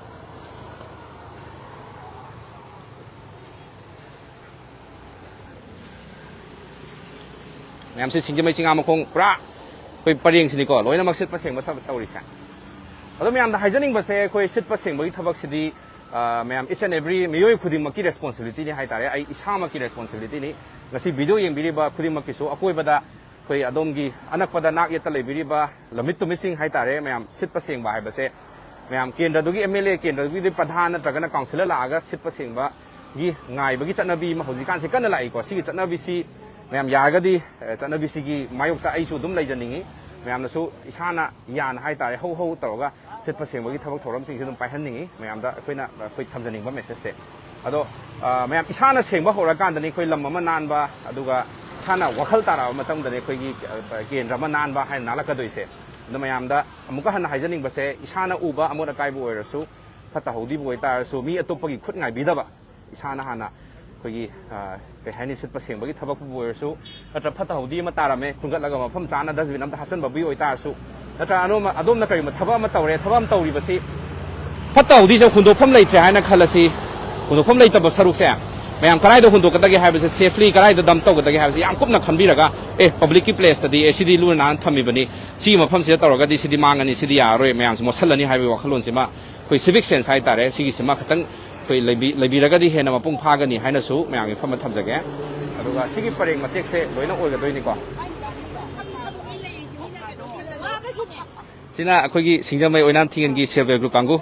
ꯃꯌꯥꯝꯁꯤ ꯁꯤꯡꯖꯃꯩ ꯆꯤꯡꯉꯥ ꯃꯈꯣꯡ ꯄꯨꯔꯥ ꯑꯩꯈꯣꯏ ꯄꯔꯦꯡꯁꯤꯅꯤꯀꯣ, ꯂꯣꯏꯅꯃꯛ ꯁꯤꯠꯄ ꯁꯦꯡꯕ ꯊꯕꯛ ꯇꯧꯔꯤꯁꯦ꯫ ꯑꯗꯣ ꯃꯌꯥꯝꯗ ꯍꯥꯏꯖꯅꯤꯡꯕꯁꯦ, ꯑꯩꯈꯣꯏ ꯁꯤꯠꯄ ꯁꯦꯡꯕꯒꯤ ꯊꯕꯛꯁꯤꯗꯤ, ꯑ, ꯃꯌꯥꯝ each and every ꯃꯤꯑꯣꯏ ꯈꯨꯗꯤꯡꯃꯛꯀꯤ responsibilityꯅꯤ ꯍꯥꯏꯇꯥꯔꯦ꯫ ꯑꯩ ꯏꯁꯥꯃꯛꯀꯤ responsibilityꯅꯤ꯫ ꯉꯁꯤ video ꯌꯦꯡꯕꯤꯔꯤꯕ ꯈꯨꯗꯤꯡꯃꯛꯀꯤꯁꯨ, ꯑꯀꯣꯏꯕꯗ ꯑꯩꯈꯣꯏ ꯑꯗꯣꯝꯒꯤ ꯑꯅꯛꯄꯗ ꯅꯥꯛ ꯌꯦꯠꯇ ꯂꯩꯕꯤꯔꯤꯕ ꯂꯝꯃꯤꯠ ꯇꯨꯃꯤꯠꯁꯤꯡ ꯍꯥꯏꯇꯥꯔꯦ, ꯃꯌꯥꯝ ꯁꯤꯠꯄ ꯁꯦꯡꯕ ꯍꯥꯏꯕꯁꯦ ꯃꯌꯥꯝ ꯀꯦꯟꯗ꯭ꯔꯗꯨꯒꯤ MLA, ꯀꯦꯟꯗ꯭ꯔꯗꯨꯒꯤ ꯄ꯭ꯔꯙꯥꯟ ꯅꯠꯇ꯭ꯔꯒꯅ councillor ꯂꯥꯛꯑꯒ ꯁꯤꯠꯄ ꯁꯦꯡꯕꯒꯤ ꯉꯥꯏꯕꯒꯤ ꯆꯠꯅꯕꯤ ꯑꯃ ꯍꯧꯖꯤꯛꯀꯥꯟꯁꯤ ꯀꯟꯅ ꯂꯥꯛꯏꯀꯣ꯫ ꯁꯤꯒꯤ ꯆꯠꯅꯕꯤꯁꯤ ꯃꯌꯥꯝ ꯌꯥꯔꯒꯗꯤ, ꯑ, ꯆꯠꯅꯕꯤꯁꯤꯒꯤ ꯃꯥꯌꯣꯛꯇ ꯑꯩꯁꯨ ꯑꯗꯨꯝ ꯂꯩꯖꯅꯤꯡꯉꯤ꯫ ꯃꯌꯥꯝꯅꯁꯨ ꯏꯁꯥꯅ ꯌꯥꯅ ꯍꯥꯏꯇꯥꯔꯦ, ꯍꯧ ꯍꯧ ꯇꯧꯔꯒ ꯁꯤꯠꯄ ꯁꯦꯡꯕꯒꯤ ꯊꯕꯛ ꯊꯧꯔꯝꯁꯤꯡꯁꯦ ꯑꯗꯨꯝ ꯄꯥꯏꯍꯟꯅꯤꯡꯉꯤ꯫ ꯃꯌꯥꯝꯗ ꯑꯩꯈꯣꯏꯅ, ꯑꯩꯈꯣꯏ ꯊꯝꯖꯅꯤꯡꯕ ꯃꯦꯁꯦꯖꯁꯦ꯫ ꯑꯗꯣ, ꯑ, ꯃꯌꯥꯝ ꯏꯁꯥꯅ ꯁꯦꯡꯕ ꯍꯧꯔꯀꯥꯟꯗꯅꯤ ꯑꯩꯈꯣꯏ ꯂꯝ ꯑꯃ ꯅꯥꯟꯕ, ꯑꯗꯨꯒ ꯏꯁꯥꯅ ꯋꯥꯈꯜ ꯇꯥꯔꯛꯑꯕ ꯃꯇꯝꯗꯅꯤ ꯑꯩꯈꯣꯏꯒꯤ, ꯑ, ꯀꯦꯟꯗ꯭ꯔ ꯑꯃ ꯅꯥꯟꯕ ꯍꯥꯏꯅ ꯅꯥꯜꯂꯛꯀꯗꯣꯏꯁꯦ꯫ ꯑꯗꯣ ꯃꯌꯥꯝꯗ ꯑꯃꯨꯛꯀ ꯍꯟꯅ ꯍꯥꯏꯖꯅꯤꯡꯕꯁꯦ, ꯏꯁꯥꯅ ꯎꯕ ꯑꯃꯣꯠ ꯑꯀꯥꯏꯕꯨ ꯑꯣꯏꯔꯁꯨ, ꯐꯠꯇ ꯍꯥꯎꯗꯤꯕꯨ ꯑꯣꯏꯇꯥꯔꯁꯨ, ꯃꯤ ꯑꯇꯣꯞꯄꯒꯤ ꯈꯨꯠ ꯉꯥꯏꯕꯤꯗꯕ, ꯏꯁꯥꯅ ꯍꯥꯟꯅ ꯑꯩꯈꯣꯏꯒꯤ, ꯑ, ꯀꯩ ꯍꯥꯏꯅꯤ, ꯁꯤꯠꯄ ꯁꯦꯡꯕꯒꯤ ꯊꯕꯛꯄꯨ ꯑꯣꯏꯔꯁꯨ, ꯅꯠꯇ꯭ꯔ ꯐꯠꯇ ꯍꯥꯎꯗꯤ ꯑꯃ ꯇꯥꯔꯝꯃꯦ, ꯈꯨꯟꯒꯠꯂꯒ ꯃꯐꯝ ꯆꯥꯅ ꯗꯁꯕꯤꯟ ꯑꯝꯇ ꯍꯥꯞꯆꯤꯟꯕꯒꯤ ꯑꯣꯏꯇꯥꯔꯁꯨ, ꯅꯠꯇ꯭ꯔ ꯑꯗꯣꯝ, ꯑꯗꯣꯝꯅ ꯀꯔꯤꯒꯨꯝꯕ ꯊꯕꯛ ꯑꯃ ꯇꯧꯔꯦ, ꯊꯕꯛ ꯑꯃ ꯇꯧꯔꯤꯕꯁꯤ ꯐꯠꯇ ꯍꯥꯎꯗꯤꯁꯦ ꯍꯨꯟꯗꯣꯛꯐꯝ ꯂꯩꯇ꯭ꯔꯦ ꯍꯥꯏꯅ ꯈꯜꯂꯁꯤ꯫ ꯍꯨꯟꯗꯣꯛꯐꯝ ꯂꯩꯇꯕ ꯁꯔꯨꯛꯁꯦ ꯃꯌꯥꯝ ꯀꯗꯥꯏꯗ ꯍꯨꯟꯗꯣꯛꯀꯗꯒꯦ ꯍꯥꯏꯕꯁꯦ, ꯁꯦꯐꯂꯤ ꯀꯗꯥꯏꯗ ꯗꯝ ꯇꯧꯒꯗꯒꯦ ꯍꯥꯏꯕꯁꯦ ꯌꯥꯝ ꯀꯨꯞꯅ ꯈꯟꯕꯤꯔꯒ, ꯑꯦ, ꯄꯕ꯭ꯂꯤꯛꯀꯤ ꯄ꯭ꯂꯦꯁꯇꯗꯤ, ꯑꯦ, ꯁꯤꯗꯤ ꯂꯨꯅ ꯅꯥꯟꯅ ꯊꯝꯃꯤꯕꯅꯤ, ꯁꯤꯒꯤ ꯃꯐꯝꯁꯤꯗ ꯇꯧꯔꯒꯗꯤ ꯁꯤꯗꯤ ꯃꯥꯡꯉꯅꯤ, ꯁꯤꯗꯤ ꯌꯥꯔꯔꯣꯏ, ꯃꯌꯥꯝꯁꯦ ꯃꯣꯠꯁꯜꯂꯅꯤ ꯍꯥꯏꯕꯒꯤ ꯋꯥꯈꯜꯂꯣꯟꯁꯤꯃ ꯑꯩꯈꯣꯏ ꯁꯤꯚꯤꯛ ꯁꯦꯟꯁ ꯍꯥꯏꯇꯥꯔꯦ, ꯁꯤꯒꯤꯁꯤꯃ ꯈꯤꯇꯪ ꯑꯩꯈꯣꯏ ꯂꯩꯕꯤ-, ꯂꯩꯕꯤꯔꯒꯗꯤ ꯍꯦꯟꯅ ꯃꯄꯨꯡ ꯐꯥꯒꯅꯤ ꯍꯥꯏꯅꯁꯨ ꯃꯌꯥꯝꯒꯤ ꯐꯝꯗ ꯊꯝꯖꯒꯦ꯫ ꯑꯗꯨꯒ ꯁꯤꯒꯤ ꯄꯔꯦꯡ ꯃꯇꯦꯛꯁꯦ ꯂꯣꯏꯅ ꯑꯣꯏꯒꯗꯣꯏꯅꯤꯀꯣ꯫ ꯁꯤꯅ ꯑꯩꯈꯣꯏꯒꯤ ꯁꯤꯡꯖꯃꯩ ꯑꯣꯏꯅꯥꯝ ꯊꯤꯡꯒꯟꯒꯤ ꯁꯦꯜꯐ ꯍꯦꯜꯞ ꯒ꯭ꯔꯨꯞ ꯀꯥꯡꯕꯨ꯫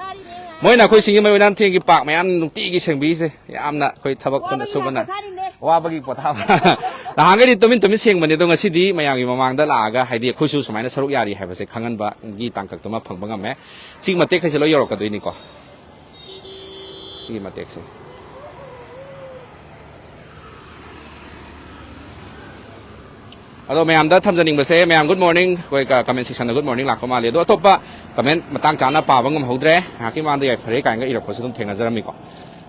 ꯃꯣꯏꯅ ꯑꯩꯈꯣꯏ ꯁꯤꯡꯖꯃꯩ ꯑꯣꯏꯅꯥꯝ ꯊꯤꯡꯒꯟꯒꯤ ꯄꯥꯛ ꯃꯌꯥꯝ ꯅꯨꯡꯇꯤꯒꯤ ꯁꯦꯡꯕꯤꯔꯤꯁꯦ꯫ ꯌꯥꯝꯅ ꯑꯩꯈꯣꯏ ꯊꯕꯛ ꯄꯨꯟꯅ ꯁꯨꯕꯅ ꯋꯥꯕꯒꯤ ꯄꯣꯊꯥꯕ꯫ ꯅꯍꯥꯟꯈꯩꯗꯤ ꯇꯨꯃꯤꯟ ꯇꯨꯃꯤꯟ ꯁꯦꯡꯕꯅꯦ, ꯑꯗꯣ ꯉꯁꯤꯗꯤ ꯃꯌꯥꯝꯒꯤ ꯃꯃꯥꯡꯗ ꯂꯥꯛꯑꯒ, ꯍꯥꯏꯗꯤ, ꯑꯩꯈꯣꯏꯁꯨ ꯁꯨꯃꯥꯏꯅ ꯁꯔꯨꯛ ꯌꯥꯔꯤ ꯍꯥꯏꯕꯁꯦ ꯈꯪꯍꯟꯕꯒꯤ ꯇꯥꯡꯀꯛꯇꯨꯃ ꯐꯪꯕ ꯉꯝꯃꯦ꯫ ꯁꯤꯒꯤ ꯃꯇꯦꯛꯈꯩꯁꯦ ꯂꯣꯏ ꯌꯧꯔꯛꯀꯗꯣꯏꯅꯤꯀꯣ꯫ ꯁꯤꯒꯤ ꯃꯇꯦꯛꯁꯦ꯫ ꯑꯗꯣ ꯃꯌꯥꯝꯗ ꯊꯝꯖꯅꯤꯡꯕꯁꯦ, ꯃꯌꯥꯝ good morning, ꯑꯩꯈꯣꯏ ꯀ-, comment section ꯗ good morning ꯂꯥꯛꯄ ꯃꯥꯜꯂꯤ꯫ ꯑꯗꯣ ꯑꯇꯣꯞꯄ comment ꯃꯇꯥꯡ ꯆꯥꯅ ꯄꯥꯕ ꯉꯝꯍꯧꯗ꯭ꯔꯦ, ꯉꯥꯏꯍꯥꯛꯀꯤ ꯃꯃꯥꯡꯗ ꯌꯥꯏꯐꯔꯦ ꯀꯥꯏꯅꯒ ꯏꯔꯛꯄꯁꯨ ꯑꯗꯨꯝ ꯊꯦꯡꯅꯖꯔꯝꯃꯤꯀꯣ꯫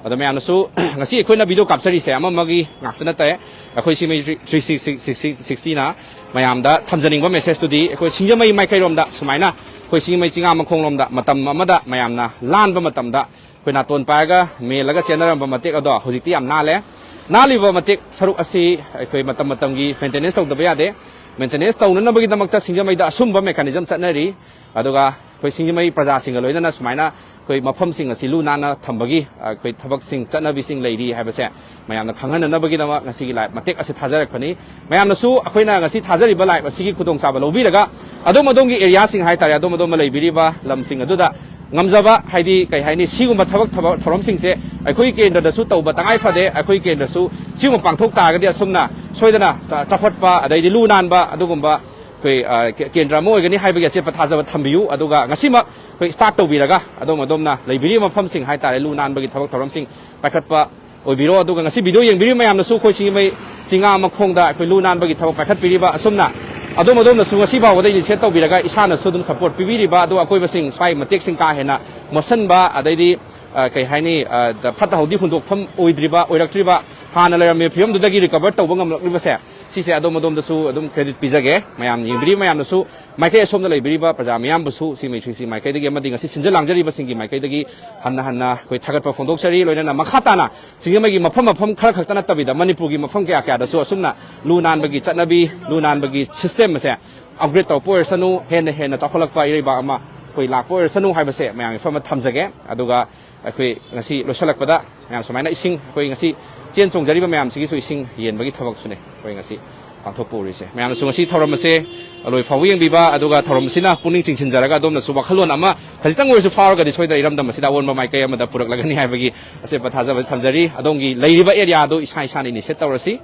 ꯑꯗꯣ ꯃꯌꯥꯝꯅꯁꯨ ꯉꯁꯤ ꯑꯩꯈꯣꯏꯅ video ꯀꯥꯞꯆꯔꯤꯁꯦ ꯑꯃ ꯑꯃꯒꯤ ꯉꯥꯛꯇ ꯅꯠꯇꯦ, ꯑꯩꯈꯣꯏ ꯁꯤꯡꯖꯃꯩ three sixty, sixty, sixty ꯅ ꯃꯌꯥꯝꯗ ꯊꯝꯖꯅꯤꯡꯕ message ꯇꯨꯗꯤ, ꯑꯩꯈꯣꯏ ꯁꯤꯡꯖꯃꯩ ꯃꯥꯏꯀꯩꯔꯣꯝꯗ ꯁꯨꯃꯥꯏꯅ ꯑꯩꯈꯣꯏ ꯁꯤꯡꯖꯃꯩ ꯆꯤꯡꯉꯥ ꯃꯈꯣꯡꯂꯣꯝꯗ ꯃꯇꯝ ꯑꯃꯗ ꯃꯌꯥꯝꯅ ꯂꯥꯟꯕ ꯃꯇꯝꯗ ꯑꯩꯈꯣꯏ ꯅꯥꯇꯣꯟ ꯄꯥꯏꯔꯒ ꯃꯦꯜꯂꯒ ꯆꯦꯟꯅꯔꯝꯕ ꯃꯇꯦꯛ ꯑꯗꯣ ꯍꯧꯖꯤꯛꯇꯤ ꯌꯥꯝ ꯅꯥꯜꯂꯦ꯫ ꯅꯥꯜꯂꯤꯕ ꯃꯇꯦꯛ ꯁꯔꯨꯛ ꯑꯁꯤ ꯑꯩꯈꯣꯏ ꯃꯇꯝ ꯃꯇꯝꯒꯤ maintenance ꯇꯧꯗꯕ ꯌꯥꯗꯦ꯫ Maintenance ꯇꯧꯅꯅꯕꯒꯤꯗꯃꯛꯇ ꯁꯤꯡꯖꯃꯩꯗ ꯑꯁꯨꯝꯕ mechanism ꯆꯠꯅꯔꯤ꯫ ꯑꯗꯨꯒ ꯑꯩꯈꯣꯏ ꯁꯤꯡꯖꯃꯩ ꯄ꯭ꯔꯖꯥꯁꯤꯡꯒ ꯂꯣꯏꯅꯅ ꯁꯨꯃꯥꯏꯅ ꯑꯩꯈꯣꯏ ꯃꯐꯝꯁꯤꯡ ꯑꯁꯤ ꯂꯨ ꯅꯥꯟꯅ ꯊꯝꯕꯒꯤ, ꯑ, ꯑꯩꯈꯣꯏ ꯊꯕꯛꯁꯤꯡ, ꯆꯠꯅꯕꯤꯁꯤꯡ ꯂꯩꯔꯤ ꯍꯥꯏꯕꯁꯦ ꯃꯌꯥꯝꯅ ꯈꯪꯍꯟꯅꯅꯕꯒꯤꯗꯃꯛ ꯉꯁꯤꯒꯤ live ꯃꯇꯦꯛ ꯑꯁꯤ ꯊꯥꯖꯔꯛꯄꯅꯤ꯫ ꯃꯌꯥꯝꯅꯁꯨ ꯑꯩꯈꯣꯏꯅ ꯉꯁꯤ ꯊꯥꯖꯔꯤꯕ live ꯑꯁꯤꯒꯤ ꯈꯨꯗꯣꯡꯆꯥꯕ ꯂꯧꯕꯤꯔꯒ, ꯑꯗꯣꯝ ꯑꯗꯣꯝꯒꯤ area ꯁꯤꯡ ꯍꯥꯏꯇꯥꯔꯦ, ꯑꯗꯣꯝ ꯑꯗꯣꯝꯕ ꯂꯩꯕꯤꯔꯤꯕ ꯂꯝꯁꯤꯡ ꯑꯗꯨꯗ ꯉꯝꯖꯕ, ꯍꯥꯏꯗꯤ, ꯀꯩ ꯍꯥꯏꯅꯤ, ꯁꯤꯒꯨꯝꯕ ꯊꯕꯛ, ꯊꯕꯛ ꯊꯧꯔꯝꯁꯤꯡꯁꯦ ꯑꯩꯈꯣꯏꯒꯤ ꯀꯦꯟꯗ꯭ꯔꯗꯁꯨ ꯇꯧꯕ ꯇꯉꯥꯏ ꯐꯗꯦ꯫ ꯑꯩꯈꯣꯏꯒꯤ ꯀꯦꯟꯗ꯭ꯔꯁꯨ ꯁꯤꯒꯨꯝꯕ ꯄꯥꯡꯊꯣꯛ ꯇꯥꯔꯒꯗꯤ ꯑꯁꯨꯝꯅ ꯁꯣꯏꯗꯅ ꯆ-, ꯆꯥꯎꯈꯠꯄ, ꯑꯗꯩꯗꯤ ꯂꯨ ꯅꯥꯟꯕ, ꯑꯗꯨꯒꯨꯝꯕ ꯑꯩꯈꯣꯏ, ꯑ, ꯀꯦ-, ꯀꯦꯟꯗ꯭ꯔ ꯑꯃ ꯑꯣꯏꯒꯅꯤ ꯍꯥꯏꯕꯒꯤ ꯑꯆꯦꯠꯄ ꯊꯥꯖꯕ ꯊꯝꯕꯤꯌꯨ꯫ ꯑꯗꯨꯒ ꯉꯁꯤꯃꯛ ꯑꯩꯈꯣꯏ start ꯇꯧꯕꯤꯔꯒ ꯑꯗꯣꯝ ꯑꯗꯣꯝꯅ ꯂꯩꯕꯤꯔꯤꯕ ꯃꯐꯝꯁꯤꯡ ꯍꯥꯏꯇꯥꯔꯦ, ꯂꯨ ꯅꯥꯟꯕꯒꯤ ꯊꯕꯛ ꯊꯧꯔꯝꯁꯤꯡ ꯄꯥꯏꯈꯠꯄ ꯑꯣꯏꯕꯤꯔꯣ꯫ ꯑꯗꯨꯒ ꯉꯁꯤ video ꯌꯦꯡꯕꯤꯔꯤꯕ ꯃꯌꯥꯝꯅꯁꯨ ꯑꯩꯈꯣꯏ ꯁꯤꯡꯖꯃꯩ ꯆꯤꯡꯉꯥ ꯃꯈꯣꯡꯗ ꯑꯩꯈꯣꯏ ꯂꯨ ꯅꯥꯟꯕꯒꯤ ꯊꯕꯛ ꯄꯥꯏꯈꯠꯄꯤꯔꯤꯕ ꯑꯁꯨꯝꯅ ꯑꯗꯣꯝ ꯑꯗꯣꯝꯅꯁꯨ ꯉꯁꯤ ꯐꯥꯎꯕꯗ initiate ꯇꯧꯕꯤꯔꯒ ꯏꯁꯥꯅꯁꯨ ꯑꯗꯨꯝ support ꯄꯤꯕꯤꯔꯤꯕ, ꯑꯗꯨꯒ ꯑꯀꯣꯏꯕꯁꯤꯡ ꯁ꯭ꯋꯥꯏ ꯃꯇꯦꯛꯁꯤꯡ ꯀꯥ ꯍꯦꯟꯅ ꯃꯣꯠꯁꯟꯕ, ꯑꯗꯩꯗꯤ, ꯑ, ꯀꯩ ꯍꯥꯏꯅꯤ, ꯑ, ꯗ-, ꯐꯠꯇ ꯍꯥꯎꯗꯤ ꯍꯨꯟꯗꯣꯛꯐꯝ ꯑꯣꯏꯗ꯭ꯔꯤꯕ, ꯑꯣꯏꯔꯛꯇ꯭ꯔꯤꯕ, ꯍꯥꯟꯅ ꯂꯩꯔꯝꯃꯤꯕ ꯐꯤꯕꯝꯗꯨꯗꯒꯤ recover ꯇꯧꯕ ꯉꯝꯂꯛꯂꯤꯕꯁꯦ, ꯁꯤꯁꯦ ꯑꯗꯣꯝ ꯑꯗꯣꯝꯗꯁꯨ ꯑꯗꯨꯝ credit ꯄꯤꯖꯒꯦ꯫ ꯃꯌꯥꯝ ꯌꯦꯡꯕꯤꯔꯤꯕ ꯃꯌꯥꯝꯅꯁꯨ, ꯃꯥꯏꯀꯩ ꯑꯁꯣꯝꯗ ꯂꯩꯕꯤꯔꯤꯕ ꯄ꯭ꯔꯖꯥ ꯃꯤꯌꯥꯝꯕꯨꯁꯨ ꯁꯤꯡꯖꯃꯩ ꯊ꯭ꯔꯤ ꯁꯤ ꯃꯥꯏꯀꯩꯗꯒꯤ ꯑꯃꯗꯤ ꯉꯁꯤ ꯁꯤꯟꯖ ꯂꯥꯡꯖꯔꯤꯕꯁꯤꯡꯒꯤ ꯃꯥꯏꯀꯩꯗꯒꯤ ꯍꯟꯅ ꯍꯟꯅ ꯑꯩꯈꯣꯏ ꯊꯥꯒꯠꯄ ꯐꯣꯡꯗꯣꯛꯆꯔꯤ꯫ ꯂꯣꯏꯅꯅ ꯃꯈꯥ ꯇꯥꯅ ꯁꯤꯡꯖꯃꯩꯒꯤ ꯃꯐꯝ ꯃꯐꯝ ꯈꯔ ꯈꯛꯇ ꯅꯠꯇꯕꯤꯗ ꯃꯅꯤꯄꯨꯔꯒꯤ ꯃꯐꯝ ꯀꯌꯥ ꯀꯌꯥꯗꯁꯨ ꯑꯁꯨꯝꯅ ꯂꯨ ꯅꯥꯟꯕꯒꯤ ꯆꯠꯅꯕꯤ, ꯂꯨ ꯅꯥꯟꯕꯒꯤ system ꯑꯁꯦ upgrade ꯇꯧꯔꯛꯄ ꯑꯣꯏꯔꯁꯅꯨ, ꯍꯦꯟꯅ ꯍꯦꯟꯅ ꯆꯥꯎꯈꯠꯂꯛꯄ ꯏꯔꯩꯕꯥꯛ ꯑꯃ ꯑꯩꯈꯣꯏ ꯂꯥꯛꯄ ꯑꯣꯏꯔꯁꯅꯨ ꯍꯥꯏꯕꯁꯦ ꯃꯌꯥꯝꯒꯤ ꯃꯐꯝꯗ ꯊꯝꯖꯒꯦ꯫ ꯑꯗꯨꯒ ꯑꯩꯈꯣꯏ ꯉꯁꯤ ꯂꯣꯏꯁꯤꯜꯂꯛꯄꯗ ꯃꯌꯥꯝ ꯁꯨꯃꯥꯏꯅ ꯏꯁꯤꯡ, ꯑꯩꯈꯣꯏ ꯉꯁꯤ ꯆꯦꯟ ꯆꯣꯡꯖꯔꯤꯕ ꯃꯌꯥꯝꯁꯤꯒꯤꯁꯨ ꯏꯁꯤꯡ ꯌꯦꯟꯕꯒꯤ ꯊꯕꯛꯁꯨꯅꯦ ꯑꯩꯈꯣꯏ ꯉꯁꯤ ꯄꯥꯡꯊꯣꯛꯄ ꯎꯔꯤꯁꯦ꯫ ꯃꯌꯥꯝꯅꯁꯨ ꯉꯁꯤ ꯊꯧꯔꯝ ꯑꯁꯦ ꯂꯣꯏ ꯐꯥꯎꯕ ꯌꯦꯡꯕꯤꯕ, ꯑꯗꯨꯒ ꯊꯧꯔꯝ ꯑꯁꯤꯅ ꯄꯨꯛꯅꯤꯡ ꯆꯤꯡꯁꯤꯟꯖꯔꯒ ꯑꯗꯣꯝꯅꯁꯨ ꯋꯥꯈꯜꯂꯣꯟ ꯑꯃ ꯈꯖꯤꯛꯇꯪ ꯑꯣꯏꯔꯁꯨ ꯐꯥꯎꯔꯒꯗꯤ ꯁꯣꯏꯗꯅ ꯏꯔꯝꯗꯝ ꯑꯁꯤꯗ ꯑꯑꯣꯟꯕ ꯃꯥꯏꯀꯩ ꯑꯃꯗ ꯄꯨꯔꯛꯂꯒꯅꯤ ꯍꯥꯏꯕꯒꯤ ꯑꯆꯦꯠꯄ ꯊꯥꯖꯕ ꯊꯝꯖꯔꯤ꯫ ꯑꯗꯣꯝꯒꯤ ꯂꯩꯔꯤꯕ area ꯑꯗꯨ ꯏꯁꯥ ꯏꯁꯥꯅ initiate ꯇꯧꯔꯁꯤ꯫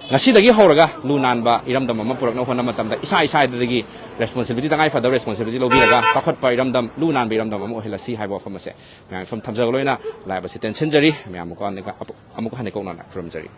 ꯉꯁꯤꯗꯒꯤ ꯍꯧꯔꯒ ꯂꯨ ꯅꯥꯟꯕ ꯏꯔꯝꯗꯝ ꯑꯃ ꯄꯨꯔꯛꯅꯕ ꯍꯣꯠꯅꯕ ꯃꯇꯝꯗ ꯏꯁꯥ ꯏꯁꯥꯗꯒꯤ responsibility, ꯇꯉꯥꯏ ꯐꯗꯕ responsibility ꯂꯧꯕꯤꯔꯒ ꯆꯥꯎꯈꯠꯄ ꯏꯔꯝꯗꯝ, ꯂꯨ ꯅꯥꯟꯕ ꯏꯔꯝꯗꯝ ꯑꯃ ꯑꯣꯏꯍꯜꯂꯁꯤ ꯍꯥꯏꯕ ꯋꯥꯐꯝ ꯑꯁꯦ ꯃꯌꯥꯝ ꯃꯐꯝ ꯊꯝꯖꯕ ꯂꯣꯏꯅ live ꯑꯁꯤ ꯇꯦꯟꯁꯤꯟꯖꯔꯤ꯫ ꯃꯌꯥꯝ ꯑꯃꯨꯛꯀ ꯍꯟꯅ, ꯑꯃꯨꯛ ꯍꯟꯅ ꯀꯣꯛꯅꯅ ꯈꯨꯔꯨꯝꯖꯔꯤ꯫